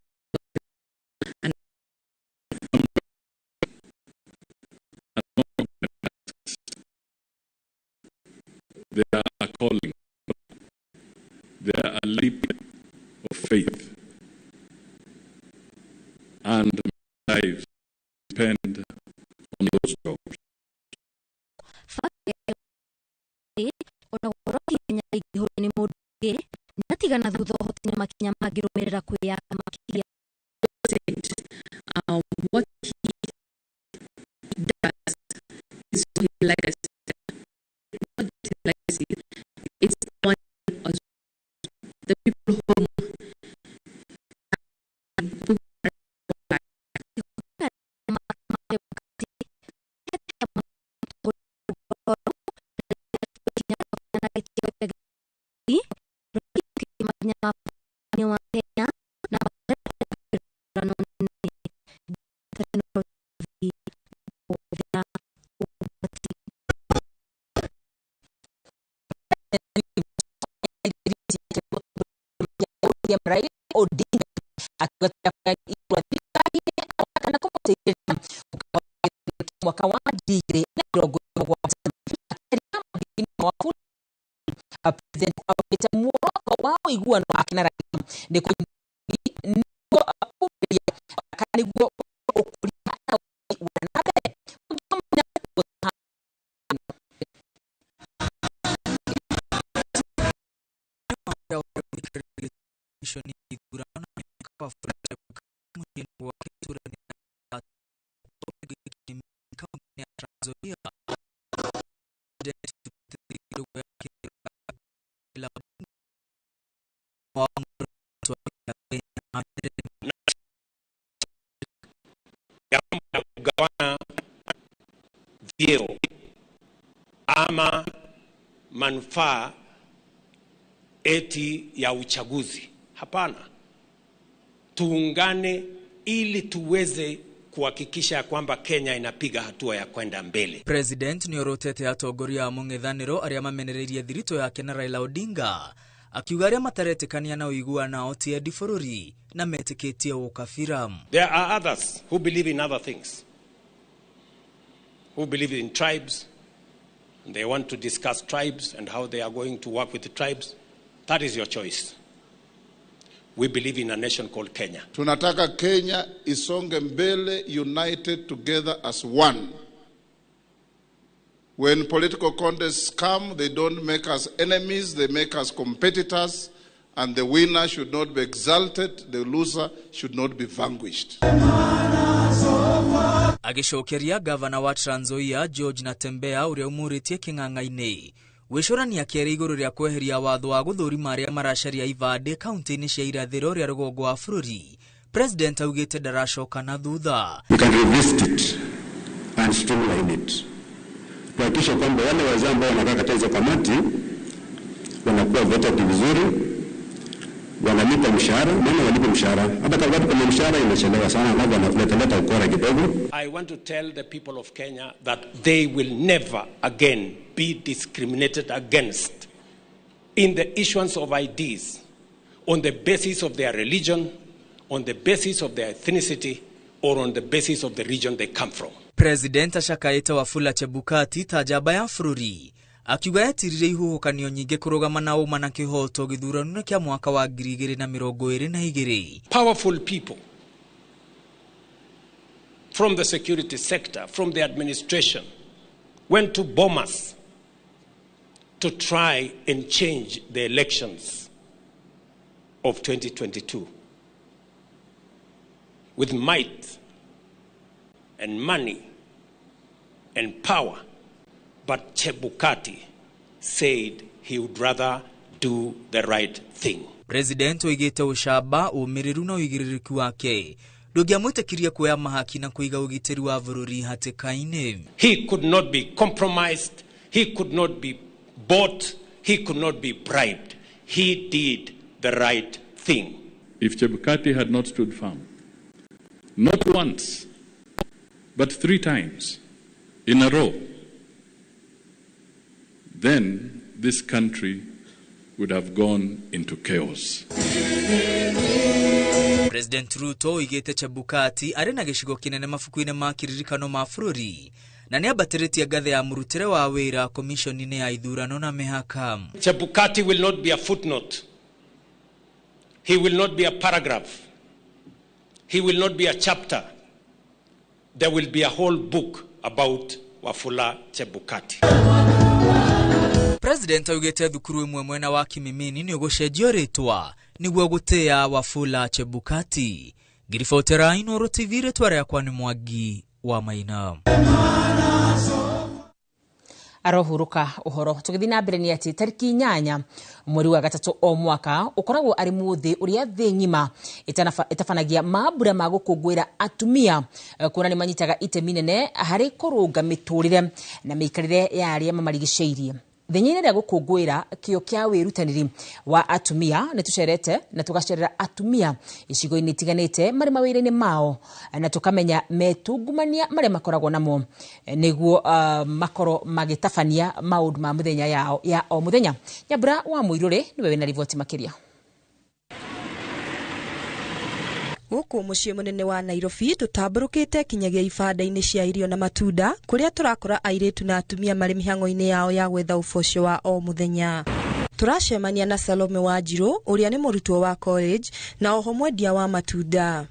They are a calling. They are a leap of faith. And lives depend on those jobs. What he does is his legacy. Not his legacy, it's one as the people whom Raila Odinga kana kũmũteithĩrĩria mwaka wa 2027 President augĩte muoroto wa ũiguano wake na Raila nĩ nĩguo ũkũria wa na mbere. Kugawana Vyeo ama manufaa eti ya uchaguzi. Hapana. Tuungane ili tuweze kuhakikisha ya kwamba Kenya inapiga hatua ya kwenda mbele. President nĩorotete atongoria a mũng'ethanĩro arĩa mamenereirie thiritũ yake na Raila Odinga akiuga arĩa mataretĩkania na ũiguano ti endi bũrũri na metĩkĩtie ũkabira. There are others who believe in other things, who believe in tribes, and they want to discuss tribes and how they are going to work with the tribes. That is your choice. We believe in a nation called Kenya. Tunataka Kenya isonge mbele, united together as one. When political contests come, they don't make us enemies, they make us competitors, and the winner should not be exalted, the loser should not be vanquished. Agĩcokeria gavana wa Trans Nzoia George Natembeya ũrĩa umũrĩtie kĩng'ang'a-inĩ gwĩcũrania kerĩ igũrũ rĩa kweheria watho wa gũthũrima arĩa maracaria ibandĩ kaunti-inĩ cia irathĩro rĩa rũgongo wa bũrũri. President augĩte ndaracoka na thutha. We can revisit it and streamline it. Kuhakikisha kwamba wale wazee ambao wanakaa katika hizo kamati wanakuwa vetted vizuri, wanalipa mshahara, maana walipe mshahara. Hata kama kwenye mshahara imechelewa sana, labda wanaleta ukora kidogo. I want to tell the people of Kenya that they will never again be discriminated against in the issuance of IDs on the basis of their religion, on the basis of their ethnicity, or on the basis of the region they come from. President acakaĩte Wafula Chebukati ta njamba ya bũrũri akiuga etirire ihuhũkanio nyingĩ kũrũgama na ũma na kĩhoto gĩthurano-inĩ kĩa mwaka wa 2022. Powerful people from the security sector, from the administration, went to Bomas to try and change the elections of 2022 with might and money and power. But Chebukati said he would rather do the right thing. President oigĩte ũcamba, ũmĩrĩru na ũigĩrĩrĩki wake ndũngĩamwĩtĩkirie kuoya mahaki na kũiga ũgitĩri wa bũrũri hatĩka-inĩ. He could not be compromised, he could not be bought, he could not be bribed. He did the right thing. If Chebukati had not stood firm, not once, but 3 times in a row, then this country would have gone into chaos. President Ruto oigĩte Chebukati arĩ na gĩcigo kĩnene mabuku-inĩ ma kĩririkano ma bũrũri na nĩambatĩrĩtie ngathĩ ya mũrutĩre wa wĩra komishoni-inĩ ya ithurano na mĩhaka. Chebukati will not be a footnote. He will not be a paragraph. He will not be a chapter. There will be a whole book about Wafula Chebukati. President augĩte thukuru ĩmwe mwena wa Kimimini nĩ ũgũcenjio rĩtwa nĩguo gũtĩa Wafula Chebukati. Ngiribotera Inooro TV, rĩtwa rĩakwa nĩ Mwangi wa Maina. Arohuruka uhoro tugithi na mbere ni ati tariki 8 mweri wa gatatu o mwaka ukoragwo ari muthi uria thi ng'ima itabanagia mambura ma gukungwira atumia kuona ni manyitaga itemi nene hari kurunga miturire na miikarire ya aria mamarigiceirie. Thenya-inĩ rĩa gũkũngũĩra kĩo kĩa wĩrutanĩri wa atumia nĩ tũcerete na tũgacerera atumia icigo-inĩ itiganĩte marĩ mawĩra-inĩ mao na tũkamenya metungumania marĩa makoragwo namo nĩguo makorwo magĩtabania maũndũ ma mũthenya yao ya o mũthenya. Nyambura wa Mũirũrĩ nĩwe wĩna riboti makĩria. Gũkũ mũciĩ mũnene wa Nairobi tũtambũrũkĩte kinyagia ibanda-inĩ cia irio na matunda kũrĩa tũrakora airĩtu na atumia marĩ mĩhang'o-inĩ yao ya gwetha ũboco wa o mũthenya. Tũracemania na Salome Wanjirũ ũrĩa nĩ mũrutwo wa college na oho mwendia wa matunda.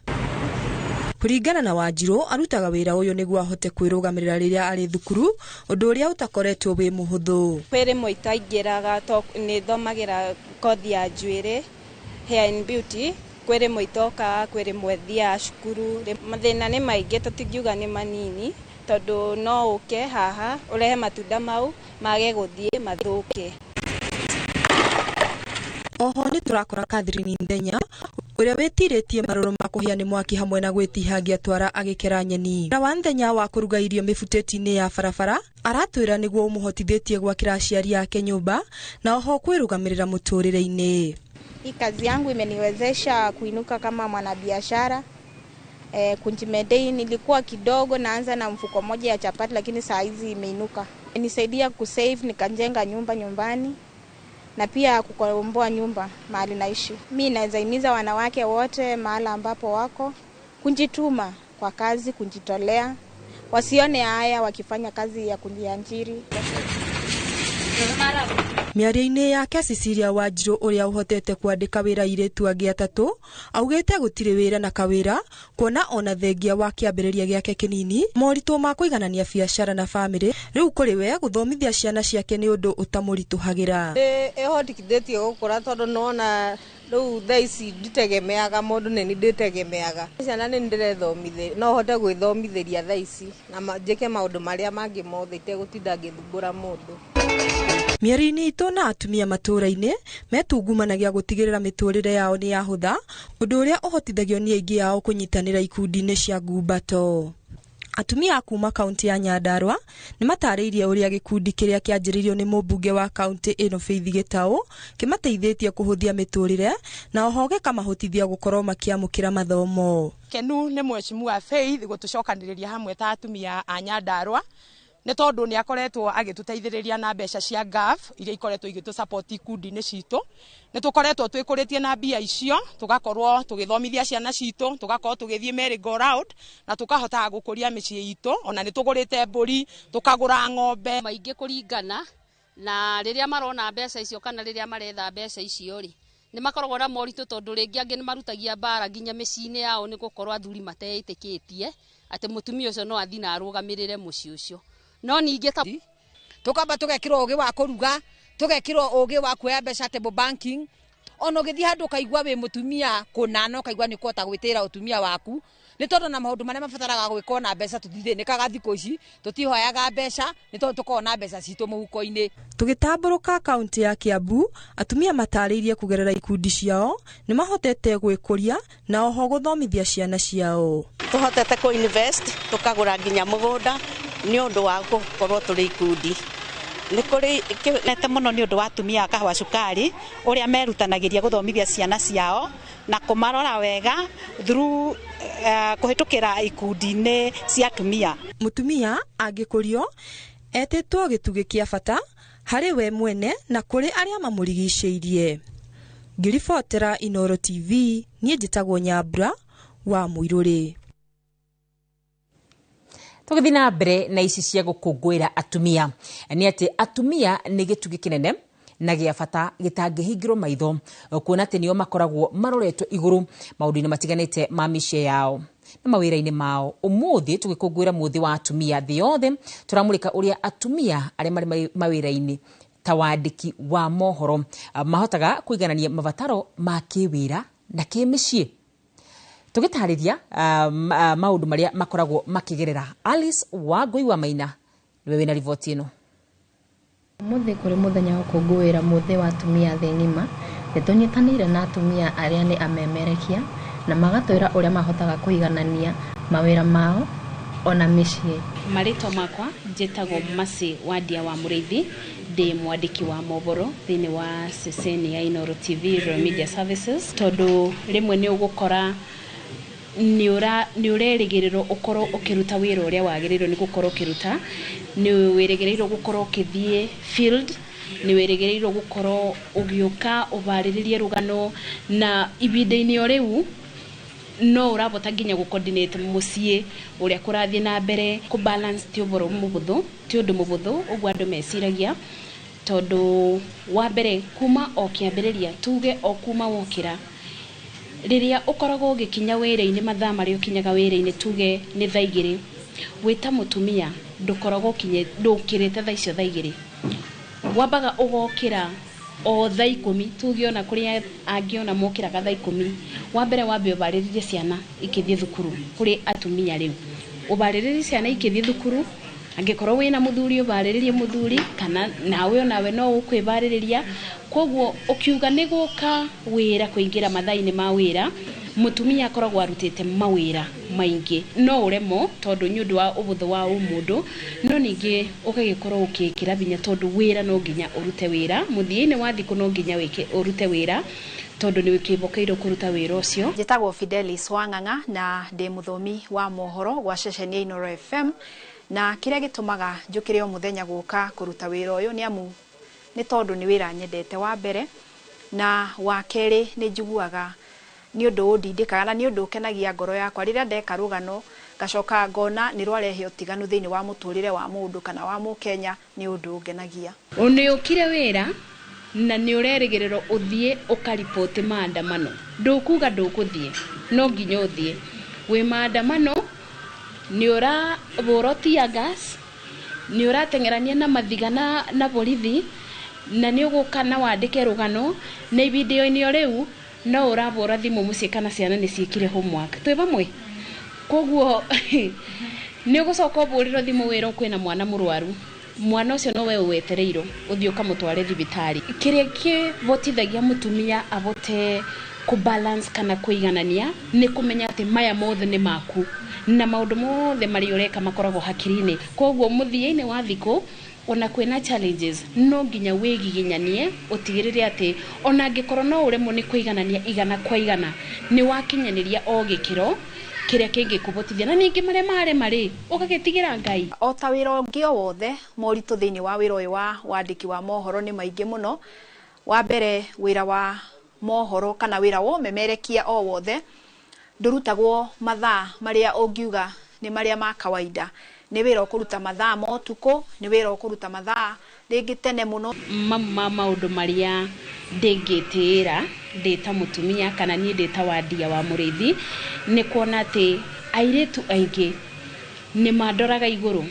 Kũringana na Wanjirũ arutaga wĩra ũyũ nĩguo ahote kwĩrũgamĩrĩra rĩrĩa arĩ thukuru, ũndũ ũrĩa ũtakoretwo wĩ mũhũthũ. Kwĩ rĩmwe itaingĩraga nĩ thomagĩra kothi ya njuĩrĩ, hair and beauty, kwĩ rĩmwe itokaga, kwĩ rĩmwe thiaga cukuru. Mathĩna nĩ maingĩ tũtingiuga nĩ manini tondũ no ũke haha ũrehe matunda mau mage gũthiĩ mathũke. Oho nĩ tũrakora Catherine Nthenya Ũrĩa wĩtirĩtie marũrũ ma kũhĩa nĩ mwaki hamwe na gwĩtihangia twara agĩkera nyeni. Wĩra wa Nthenya wa kũruga irio mĩbutĩti-inĩ ya barabara aratwĩra nĩguo ũmũhotithĩtie gwakĩra aciari ake nyũmba na oho kwĩrũgamĩrĩra mũtũrĩre-inĩ. Hii kazi yangu imeniwezesha kuinuka kama mwanabiashara. Kunjimaintain nilikuwa kidogo naanza na mfuko moja ya chapati, lakini saa hizi imeinuka. Nisaidia kusave, nikajenga nyumba nyumbani na pia kukomboa nyumba mahali naishi. Mi naweza himiza wanawake wote mahala ambapo wako kujituma kwa kazi, kujitolea, wasione haya wakifanya kazi ya kujiajiri. Mĩario-inĩ yake Cecilia Wanjiru ũrĩa ũhotete kwandĩka wĩra airĩtu angĩ atatũ augĩte gũtirĩ wĩra na kawĩra kuona ona thengia wa kĩambĩrĩria gĩake kĩnini moritũ ma kũiganania biacara na bamĩrĩ rĩu kũrĩ we gũthomithia ciana ciake nĩ ũndũ ũtamũritũhagĩra. Ĩhotithĩtie gũkũra tondũ nĩwona rĩu thaa ici nditegemeaga mũndũ nĩ niĩ ndĩtegemeaga. Ciana nĩ ndĩrethomithĩria, no hote gwĩthomithĩria thaa ici na njĩke maũndũ marĩa mangĩ mothe itegũtinda ngĩthumbũra mũndũ. Mĩario-inĩ itũ na atumia matũũra-inĩ metungumanagia gũtigĩrĩra mĩtũrĩre yao nĩ yahũtha, ũndũ ũrĩa ũhotithagio nĩ aingĩ ao kũnyitanĩra ikundi-inĩ cia ngumbato. Atumia a kuma kaunti ya Nyandarua nĩ matarĩirie ũrĩa gĩkundi kĩrĩa kĩanjĩrĩirio nĩ mũmbunge wa kaunti ĩno Faith Gĩtaũ kĩmateithĩtie kũhũthia mĩtũrĩre na oho gĩkamahotithia gũkorwo makĩamũkĩra mathomo. Kenu nĩ mheshimiwa Faith gũtũcokanĩrĩria hamwe ta atumia a Nyandarua nĩ tondũ nĩ akoretwo agĩtũteithĩrĩria na mbeca cia GAF iria ikoretwo igĩtũ support ikundi-inĩ citũ. Nĩ tũkoretwo twĩkũrĩtie na mbia icio, tũgakorwo tũgĩthomithia ciana citũ, tũgakorwo tũgĩthiĩ merry go round na tũkahota gũkũria mĩciĩ itũ. Ona nĩ tũgũrĩte mbũri, tũkagũra ng'ombe. Maingĩ kũringana na rĩrĩa marona mbeca icio kana rĩrĩa maretha mbeca icio rĩ, nĩ makoragwo na moritũ tondũ rĩngĩ angĩ nĩ marutagia mbara nginya mĩciĩ-inĩ yao nĩ gũkorwo athuri mateĩtĩkĩtie atĩ mũtumia ũcio no athiĩ na arũgamĩrĩre mũciĩ ũcio. No ningĩ ta tukamba tugekirwo ugi wa kuruga, tugekirwo ugi wa kuoya mbeca table banking, ona ũgĩthiĩ handũ ũkaigua wĩ mũtumia kũna na ũkaigua nĩ ũkũhota gwĩtĩra ũtumia waku nĩ tondũ na maũndũ marĩa mabataraga gwĩkwo na mbeca tũtithĩnĩkaga thikũ ici, tũtihoyaga mbeca nĩ tondũ tũkoragwo na mbeca citũ mũhuko-inĩ. Tũgĩtambũrũka kaunti ya Kiambu, atumia matarĩirie kũgerera ikundi ciao nĩ mahotete gwĩkũria na oho gũthomithia ciana ciao. Tũhotete kũ invest tũkagũra nginya mũgũnda nĩ ũndũ wa gũkorwo tũrĩ ikundi. Nĩ kũrĩ nete mũno nĩ ũndũ wa atumia a Kahũa Cukari ũrĩa merutanagĩria gũthomithia ciana ciao na kũmarora wega through kũhĩtũkĩra ikundi-inĩ cia atumia. Mũtumia angĩkũrio etĩtwo gĩtugĩ kĩa bata harĩ we mwene na kũrĩ arĩa mamũrigicĩirie. Ngĩribotera Inooro TV, niĩ njĩtagwo Nyambura wa Mũirũrĩ. Tũgĩthiĩ na mbere na ici cia gũkũngũĩra atumia nĩ atĩ atumia nĩ gĩtugĩ kĩnene na gĩa bata gĩtangĩhingĩrwo maitho kuona atĩ nĩo makoragwo maroretwo igũrũ maũndũ-inĩ matiganĩte ma mĩciĩ yao na mawĩra-inĩ mao. Ũmũthĩ tũgĩkũngũĩra mũthĩ wa atumia thĩ yothe, tũramũrĩka ũrĩa atumia arĩa marĩ mawĩra-inĩ ta wandĩki wa mohoro mahotaga kũiganania mabataro ma kĩwĩra na kĩmĩciĩ. Tũgĩtarĩria maũndũ marĩa makoragwo makĩgerera. Alice Wangũi wa Maina nĩwe wĩna riboti ĩno. Ũmũthĩ kũrĩ mũthenya wa gũkũngũĩra mũthĩ wa atumia thĩ ng'ima, nĩ tũnyitanĩire na atumia arĩa nĩ amemerekia na magatwĩra ũrĩa mahotaga kũiganania mawĩra mao ona mĩciĩ. Marĩtwa makwa njĩtagwo Mercy Wandia wa Mũrĩithi, ndĩ mwandĩki wa mohoro thĩinĩ wa ceceni ya Inooro TV Royal Media Services, tondũ rĩmwe nĩ ũgũkora nĩ ũrerĩgĩrĩrwo ũkorwo ũkĩruta wĩra ũrĩa wagĩrĩirwo nĩ gũkorwo ũkĩruta, nĩ wĩrĩgĩrĩirwo gũkorwo ũkĩthiĩ field, nĩ wĩrĩgĩrĩirwo gũkorwo ũgĩũka ũbarĩrĩrie rũgano, na ihinda-inĩ o rĩu no ũrabota nginya gũ coordinate mũciĩ ũrĩa kũrathiĩ na mbere. Kũ balance ti ũhoro mũhũthũ, ti ũndũ mũhũthũ ũguo andũ meciragia, tondũ wa mbere kuma o kĩambĩrĩria tuge o kuma wokĩra rĩrĩa ũkoragwo ũgĩkinya wĩra-inĩ mathaa marĩa ũkinyaga wĩra-inĩ tuge nĩ thaa igĩrĩ, wĩ ta mũtumia ndũkoragwo ndũkĩrĩte thaa icio thaa igĩrĩ, wambaga ũgokĩra o thaa ikũmi, tuge ona kũrĩa angĩ ona mokĩraga thaa ikũmi. Wa mbere wambe ũbarĩrĩrie ciana ikĩthiĩ thukuru, kũrĩ atumia rĩu ũbarĩrĩrie ciana ikĩthiĩ thukuru, Angĩkorwo wĩna mũthuri ũbarĩrĩrie mũthuri, kana nawe onawe no ũkwĩbarĩrĩria. Koguo ũkiuga nĩ gũka wĩra kũingĩra mathaa-inĩ ma wĩra, mũtumia akoragwo arutĩte mawĩra maingĩ. No ũremwo tondũ nĩ ũndũ wa ũbũthũ wa ũmũndũ, no ningĩ ũgagĩkorwo ũkĩĩkĩra binya tondũ wĩra no nginya ũrute wĩra. Mũthia-inĩ wa thikũ no nginya wĩke ũrute wĩra tondũ nĩ ũkĩbokeirwo kũruta wĩra ũcio. Njĩtagwo Fidelis Wang'ang'a na ndĩ mũthomi wa mohoro gwa ceceni ya Inooro FM, na kĩrĩa gĩtũmaga njũkĩre o mũthenya gũka kũruta wĩra ũyũ nĩ amu nĩ tondũ nĩ wĩra nyendete wa mbere, na wa kerĩ nĩ njiguaga nĩ ũndũ ũndindĩkaga na nĩ ũndũ ũkenagia ngoro yakwa rĩrĩa ndeka rũgano ngacoka ngona nĩ rwarehe ũtiganu thĩinĩ wa mũtũrĩre wa mũndũ kana wa mũkenya, nĩ ũndũ ũngenagia. Nĩ ũkire wĩra na nĩ ũrerĩgĩrĩrwo ũthiĩ ũkariboti maandamano, ndũkuga ndũkũthiĩ, no nginya ũthiĩ wĩ maandamano. Nĩ ũrahũrwo tear gas, nĩ ũrateng'erania na mathiga na borithi, na nĩ ũgũka na wandĩke rũgano, na ibinda-inĩ o rĩu no ũrahũra thimũ mũciĩ kana ciana nĩ ciĩkire homework. Twĩ vamwe? Koguo nĩ ũgũcoka ũhũrĩrwo thimũ wĩrwo kwĩna mwana mũrwaru, mwana ũcio no we ũwetereirwo ũthiĩ ũkamũtware thibitarĩ. Kĩrĩa kĩbotithagia mũtumia abote kũbalance kana kũiganania nĩ kũmenya atĩ maya mothe nĩ maku na maũndũ mothe marĩa ũreka makoragwo hakiri-inĩ. Koguo mũthia-inĩ wa thikũ ona kwĩna challenges no nginya wĩgiginyanie ũtigĩrĩre atĩ ona angĩkorwo no ũremwo nĩ kũiganania igana kwa igana, nĩ wakinyanĩria o gĩkĩro kĩrĩa kĩngĩkũbotithia, na ningĩ marĩa marema rĩ ũgagĩtigĩra Ngai. O ta wĩra ũngĩ o wothe, moritũ thĩinĩ wa wĩra ũyũ wa wandĩki wa mohoro nĩ maingĩ mũno. Wa mbere, wĩra wa mohoro kana wĩra wa ũmemerekia o wothe ndũrutagwo mathaa marĩa ũngiuga nĩ marĩa ma kawaida. Nĩ wĩra ũkũruta mathaa ma ũtukũ, nĩ wĩra ũkũruta mathaa rĩngĩ tene mũno. Mamwe ma maũndũ marĩa ndĩngĩtĩĩra ndĩ ta mũtumia kana niĩ ndĩ ta wandia wa mũrĩithi nĩ kuona atĩ airĩtu aingĩ nĩ mandoraga igũrũ,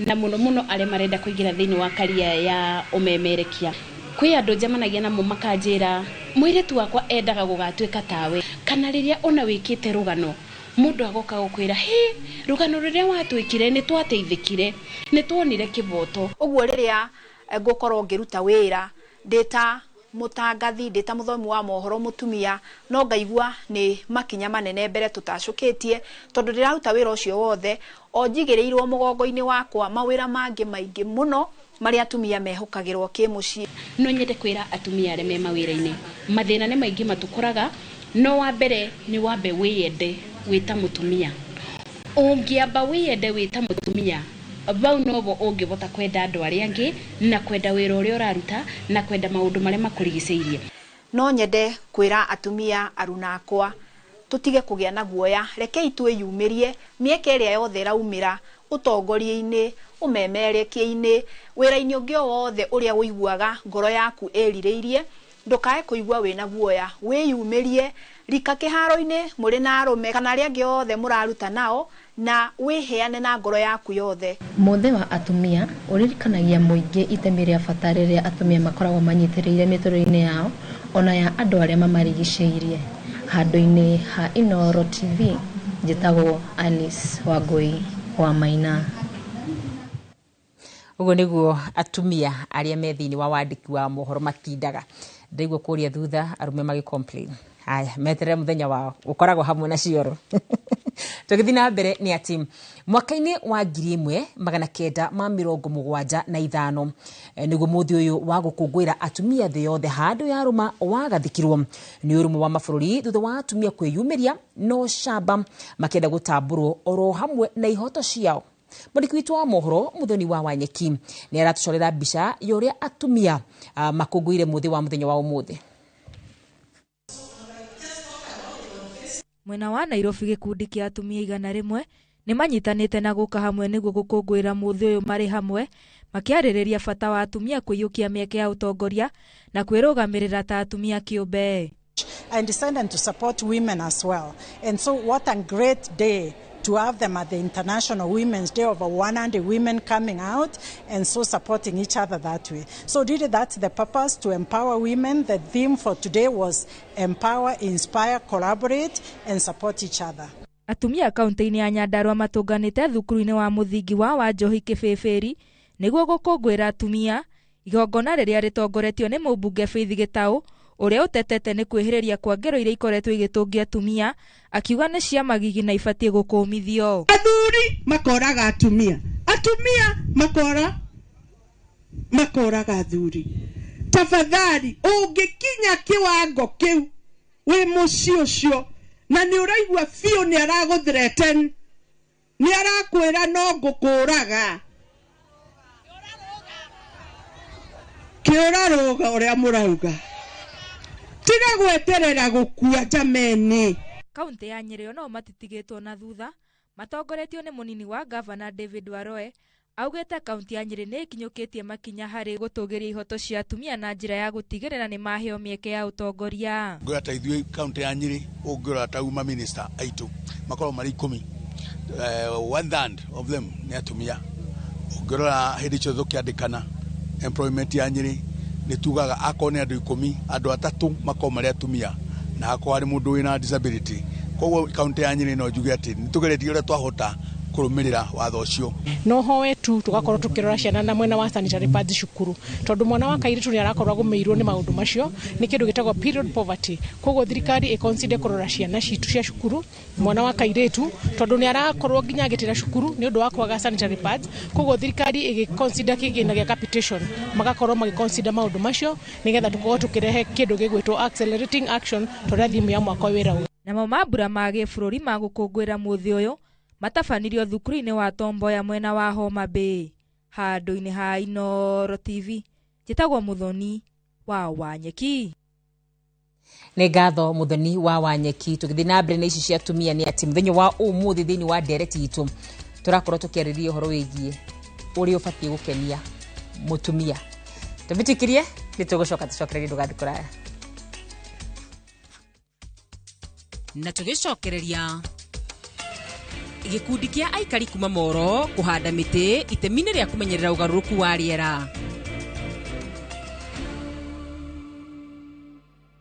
na mũno mũno arĩa marenda kũingĩra thĩinĩ wa karia ya ũmemerekia. Kwĩ andũ njemanagia namo makanjĩra mũirĩtu wakwa endaga gũgatuĩka tawe, kana rĩrĩa ona wĩkĩte rũgano mũndũ agoka gũkwĩra hĩ, rũgano rũrĩa watwĩkire nĩ twateithĩkire, nĩ tuonire kĩboto. Ũguo rĩrĩa ngũkorwo ngĩruta wĩra ndĩ ta mũtangathi, ndĩ ta mũthomi wa mohoro mũtumia, no ngaigua nĩ makinya manene mbere tũtacũkĩtie, tondũ ndĩraruta wĩra ũcio wothe o njigĩrĩirwo mũgongo-inĩ wakwa mawĩra mangĩ maingĩ mũno marĩa atumia mehokagĩrwo kĩmũciĩ. No nyende kwĩra atumia arĩa me mawĩra-inĩ, mathĩna nĩ maingĩ matũkoraga, no wa mbere nĩ wambe wĩyende wĩ ta mũtumia. Ũngĩamba wĩyende wĩ ta mũtumia, bau nobo ũngĩbota kwenda andũ arĩa angĩ na kwenda wĩra ũrĩa ũraruta na kwenda maũndũ marĩa makũrigicĩirie. No nyende kwĩra atumia aruna akwa tũtige kũgĩa na guoya, rekei twĩyumĩrie mĩeke ĩrĩa yothe ĩraumĩra ũtongoria-inĩ, ũmemerekia-inĩ, wĩra-inĩ ũngĩ o wothe ũrĩa ũiguaga ngoro yaku ĩrirĩirie, ndũkae kũigua wĩna guoya, wĩyumĩrie, rika kĩharo-inĩ mũrĩ na arũme kana arĩa angĩ othe mũraruta nao, na wĩheane na ngoro yaku yothe. Mũthĩ wa atumia ũririkanagia mũingĩ itemi rĩa bata rĩrĩa atumia makoragwo manyitĩrĩire mĩtũrĩre-inĩ yao ona ya andũ arĩa mamarigicĩirie. Handũ-inĩ ha Inooro TV, njĩtagwo Alice Wangui wa Maina. Ũguo nĩguo atumia arĩa me thĩinĩ wa wandĩki wa mohoro matindaga. Ndaigua kũrĩa thutha arũme magĩ complain. Haya, meterere mũthenya wao ũkoragwo hamwe na cioro. Tũgĩthiĩ na mbere nĩ atĩ mwaka-inĩ wa 1975 nĩguo mũthĩ ũyũ wa gũkũngũĩra atumia thĩ yothe handũ ya rũma wagathĩkirwo nĩ ũrũmwe wa mabũrũri thutha wa atumia kwĩyumĩria no camba makĩenda gũtambũrwo oro hamwe na ihoto ciao. Mwandĩki witũ wa mohoro Muthoni wa Wanyeki nĩ aratũcorera mbica ya ũrĩa atumia makũngũĩire mũthĩ wa mũthenya wa ũmũthĩ. Mwena wa Nairobi gĩkundi kĩa atumia 100 nĩ manyitanĩte na gũka hamwe nĩguo gũkũngũĩra mũthĩ ũyũ marĩ hamwe, makĩarĩrĩria bata wa atumia kũiyũkia mĩeke ya ũtongoria na kwĩrũgamĩrĩra ta atumia kĩũmbe. And decided to support women as well. And so what a great day to have them at the International Women's Day, over 100 women coming out and so supporting each other that way. So really that's the purpose, to empower women. The theme for today was empower, inspire, collaborate and support each other. Atumia kaunti-inĩ ya Nyandarua matũnganĩte thukuru-inĩ wa mũthingi wa Wanjohi Kĩbĩbĩri nĩguo gũkũngũĩra atumia, igongona rĩrĩa rĩtongoretio nĩ mũmbunge Faith Gĩtaũ ũrĩa ũtetete nĩ kwĩhĩrĩria kwa ngero iria ikoretwo igĩtũngia atumia, akiuga nĩ cia magigi na ibatiĩ gũkũmithio. Athuri makoraga atumia, atumia makoraga athuri. Tafadhali ũngĩkinya kiwango kĩu wĩ mũciĩ ũcio na nĩ ũraigua biũ nĩ aragũthreaten, nĩ arakwĩra no ngũkũraga, kĩũrarũga ũrĩa mũrauga, tiga gweterera gũkua jameni. Kaunti ya Nyĩrĩ onao matitigĩtwo na thutha, matongoretio nĩ mũnini wa gavana David Waroe augĩte kaunti ya Nyĩrĩ nĩ ĩkinyũkĩtie makinya harĩ gũtũgĩria ihoto cia atumia na njĩra ya gũtigĩrĩra nĩ maheo mĩeke ya ũtongoria. Ngwĩra ta ithuĩ kaunti ya Nyĩrĩ ũngĩrora ta uma minister aitũ makoragwo marĩ 10, 1/3 of them nĩ atumia. Ũngĩrora hĩndĩ ciothe ũkĩandĩkana employment ya Nyĩrĩ nĩ tugaga akorwo nĩ andũ 10, andũ 3 makorwo marĩ atumia na akorwo harĩ mũndũ wĩna disability. Koguo kaunti ya Nyĩrĩ no njuge atĩ nĩ tũgeretie ũrĩa twahota kũrũmĩrĩra watho ũcio. No hoe tu tugakorwo tukirora ciana na mwena wa sanitary pads cukuru, tondu mwana wa kairitu ni arakorwo agumiirwo ni maundu macio ni kindu gitagwo period poverty. Koguo thirikari iconsider kurora ciana citu cia cukuru mwana wa kairitu, tondu ni arakorwo nginya agitira cukuru ni undu wa kwaga sanitary pads. Koguo thirikari igiconsider kigina gia capitation, magakorwo magiconsider maundu macio nigetha tukorwo tukirehe kindu gigwitwo accelerating action toria thimu ya mwaka wira. Namo mambura ma gĩbũrũri ma gũkũngũĩra mũthĩ ũyũ matabanirio thukuru-inĩ wa Tomboya mwena wa Homa Bay. Handũ-inĩ ha Inooro TV, njĩtagwo Mũthoni wa Wanyeki. Nĩ ngatho Mũthoni wa Wanyeki. Tũgĩthiĩ na mbere na ici cia atumia nĩ atĩ mũthenya wa ũmũthĩ thĩinĩ wa ndereti itũ tũrakorwo tũkĩarĩrĩria ũhoro wĩgiĩ ũrĩa ũbatiĩ gũkenia mũtumia. Tũmĩtĩkĩrie nĩ tũgũcoka tũcokererie ndũgathiĩ kũraya. Na tũgĩcokereria gĩkundi kĩa aikari kuma Moro kũhanda mĩtĩ itemi-inĩ rĩa kũmenyerera ũgarũrũku wa rĩera.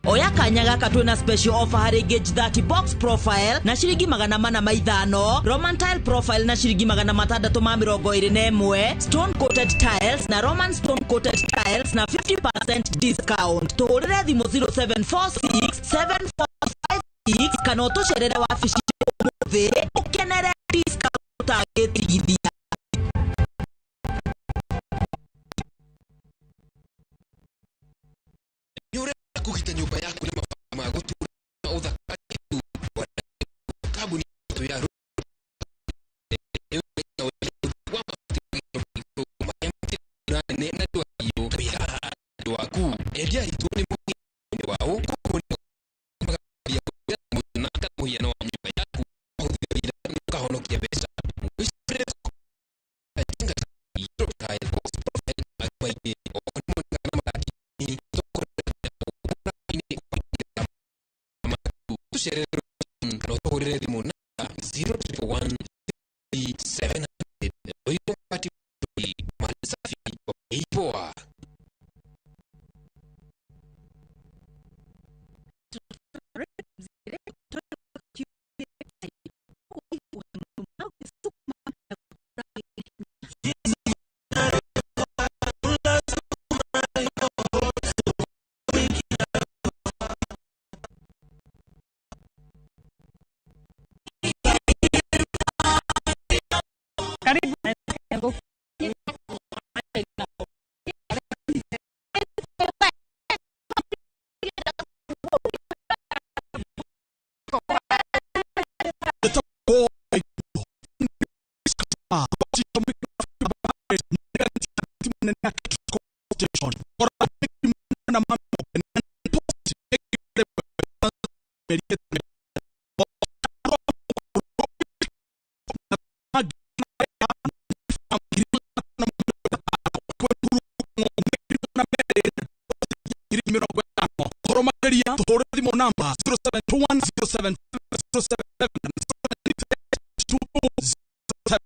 Oya kanya gaka twina special offer harĩ Gauge 30 box profile na ciringi 405, Roman tile profile na ciringi 621, stone coated tiles na Roman stone coated tiles na 50% discount. Tũhũrĩre thimũ 0746 7456 kana ũtũcerere wabici ũmũthĩ ũkenere discount ũtangĩtigithia. Kugita nyumba yaku na mabati ma gũtũra ũthaka kambuni ya waku endia aitũ nĩ wao mũhiano wa nyumba yaku ũkahonokia mbeca. Tũhũrĩre thimũ na 011 700 mali safi poa. Number 0721 07 07 7.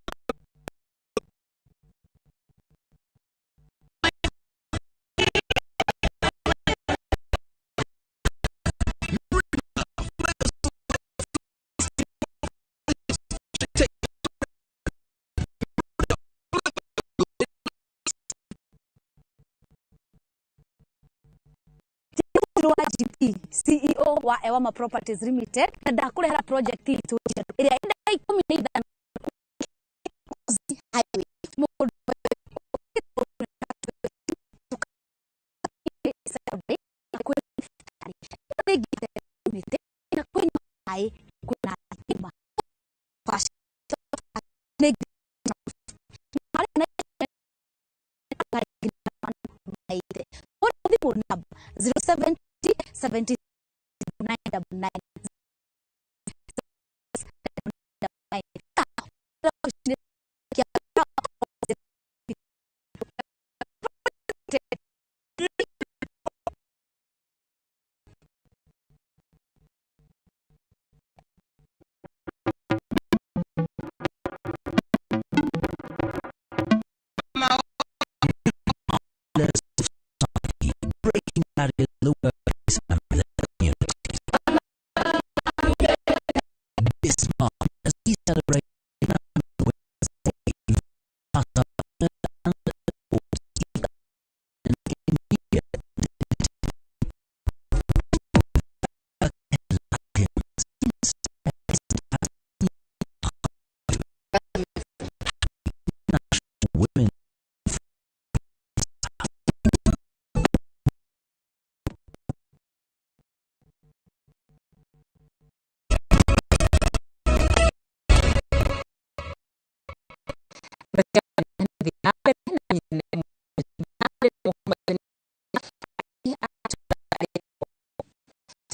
GP, CEO wa Ewama Properties Limited, na ndakũrehera project itũ njerũ ĩrĩa ĩna 15 highway mũgũnda na kwĩna maĩ, kwĩna thitima. Thimũ namba 070 79 99.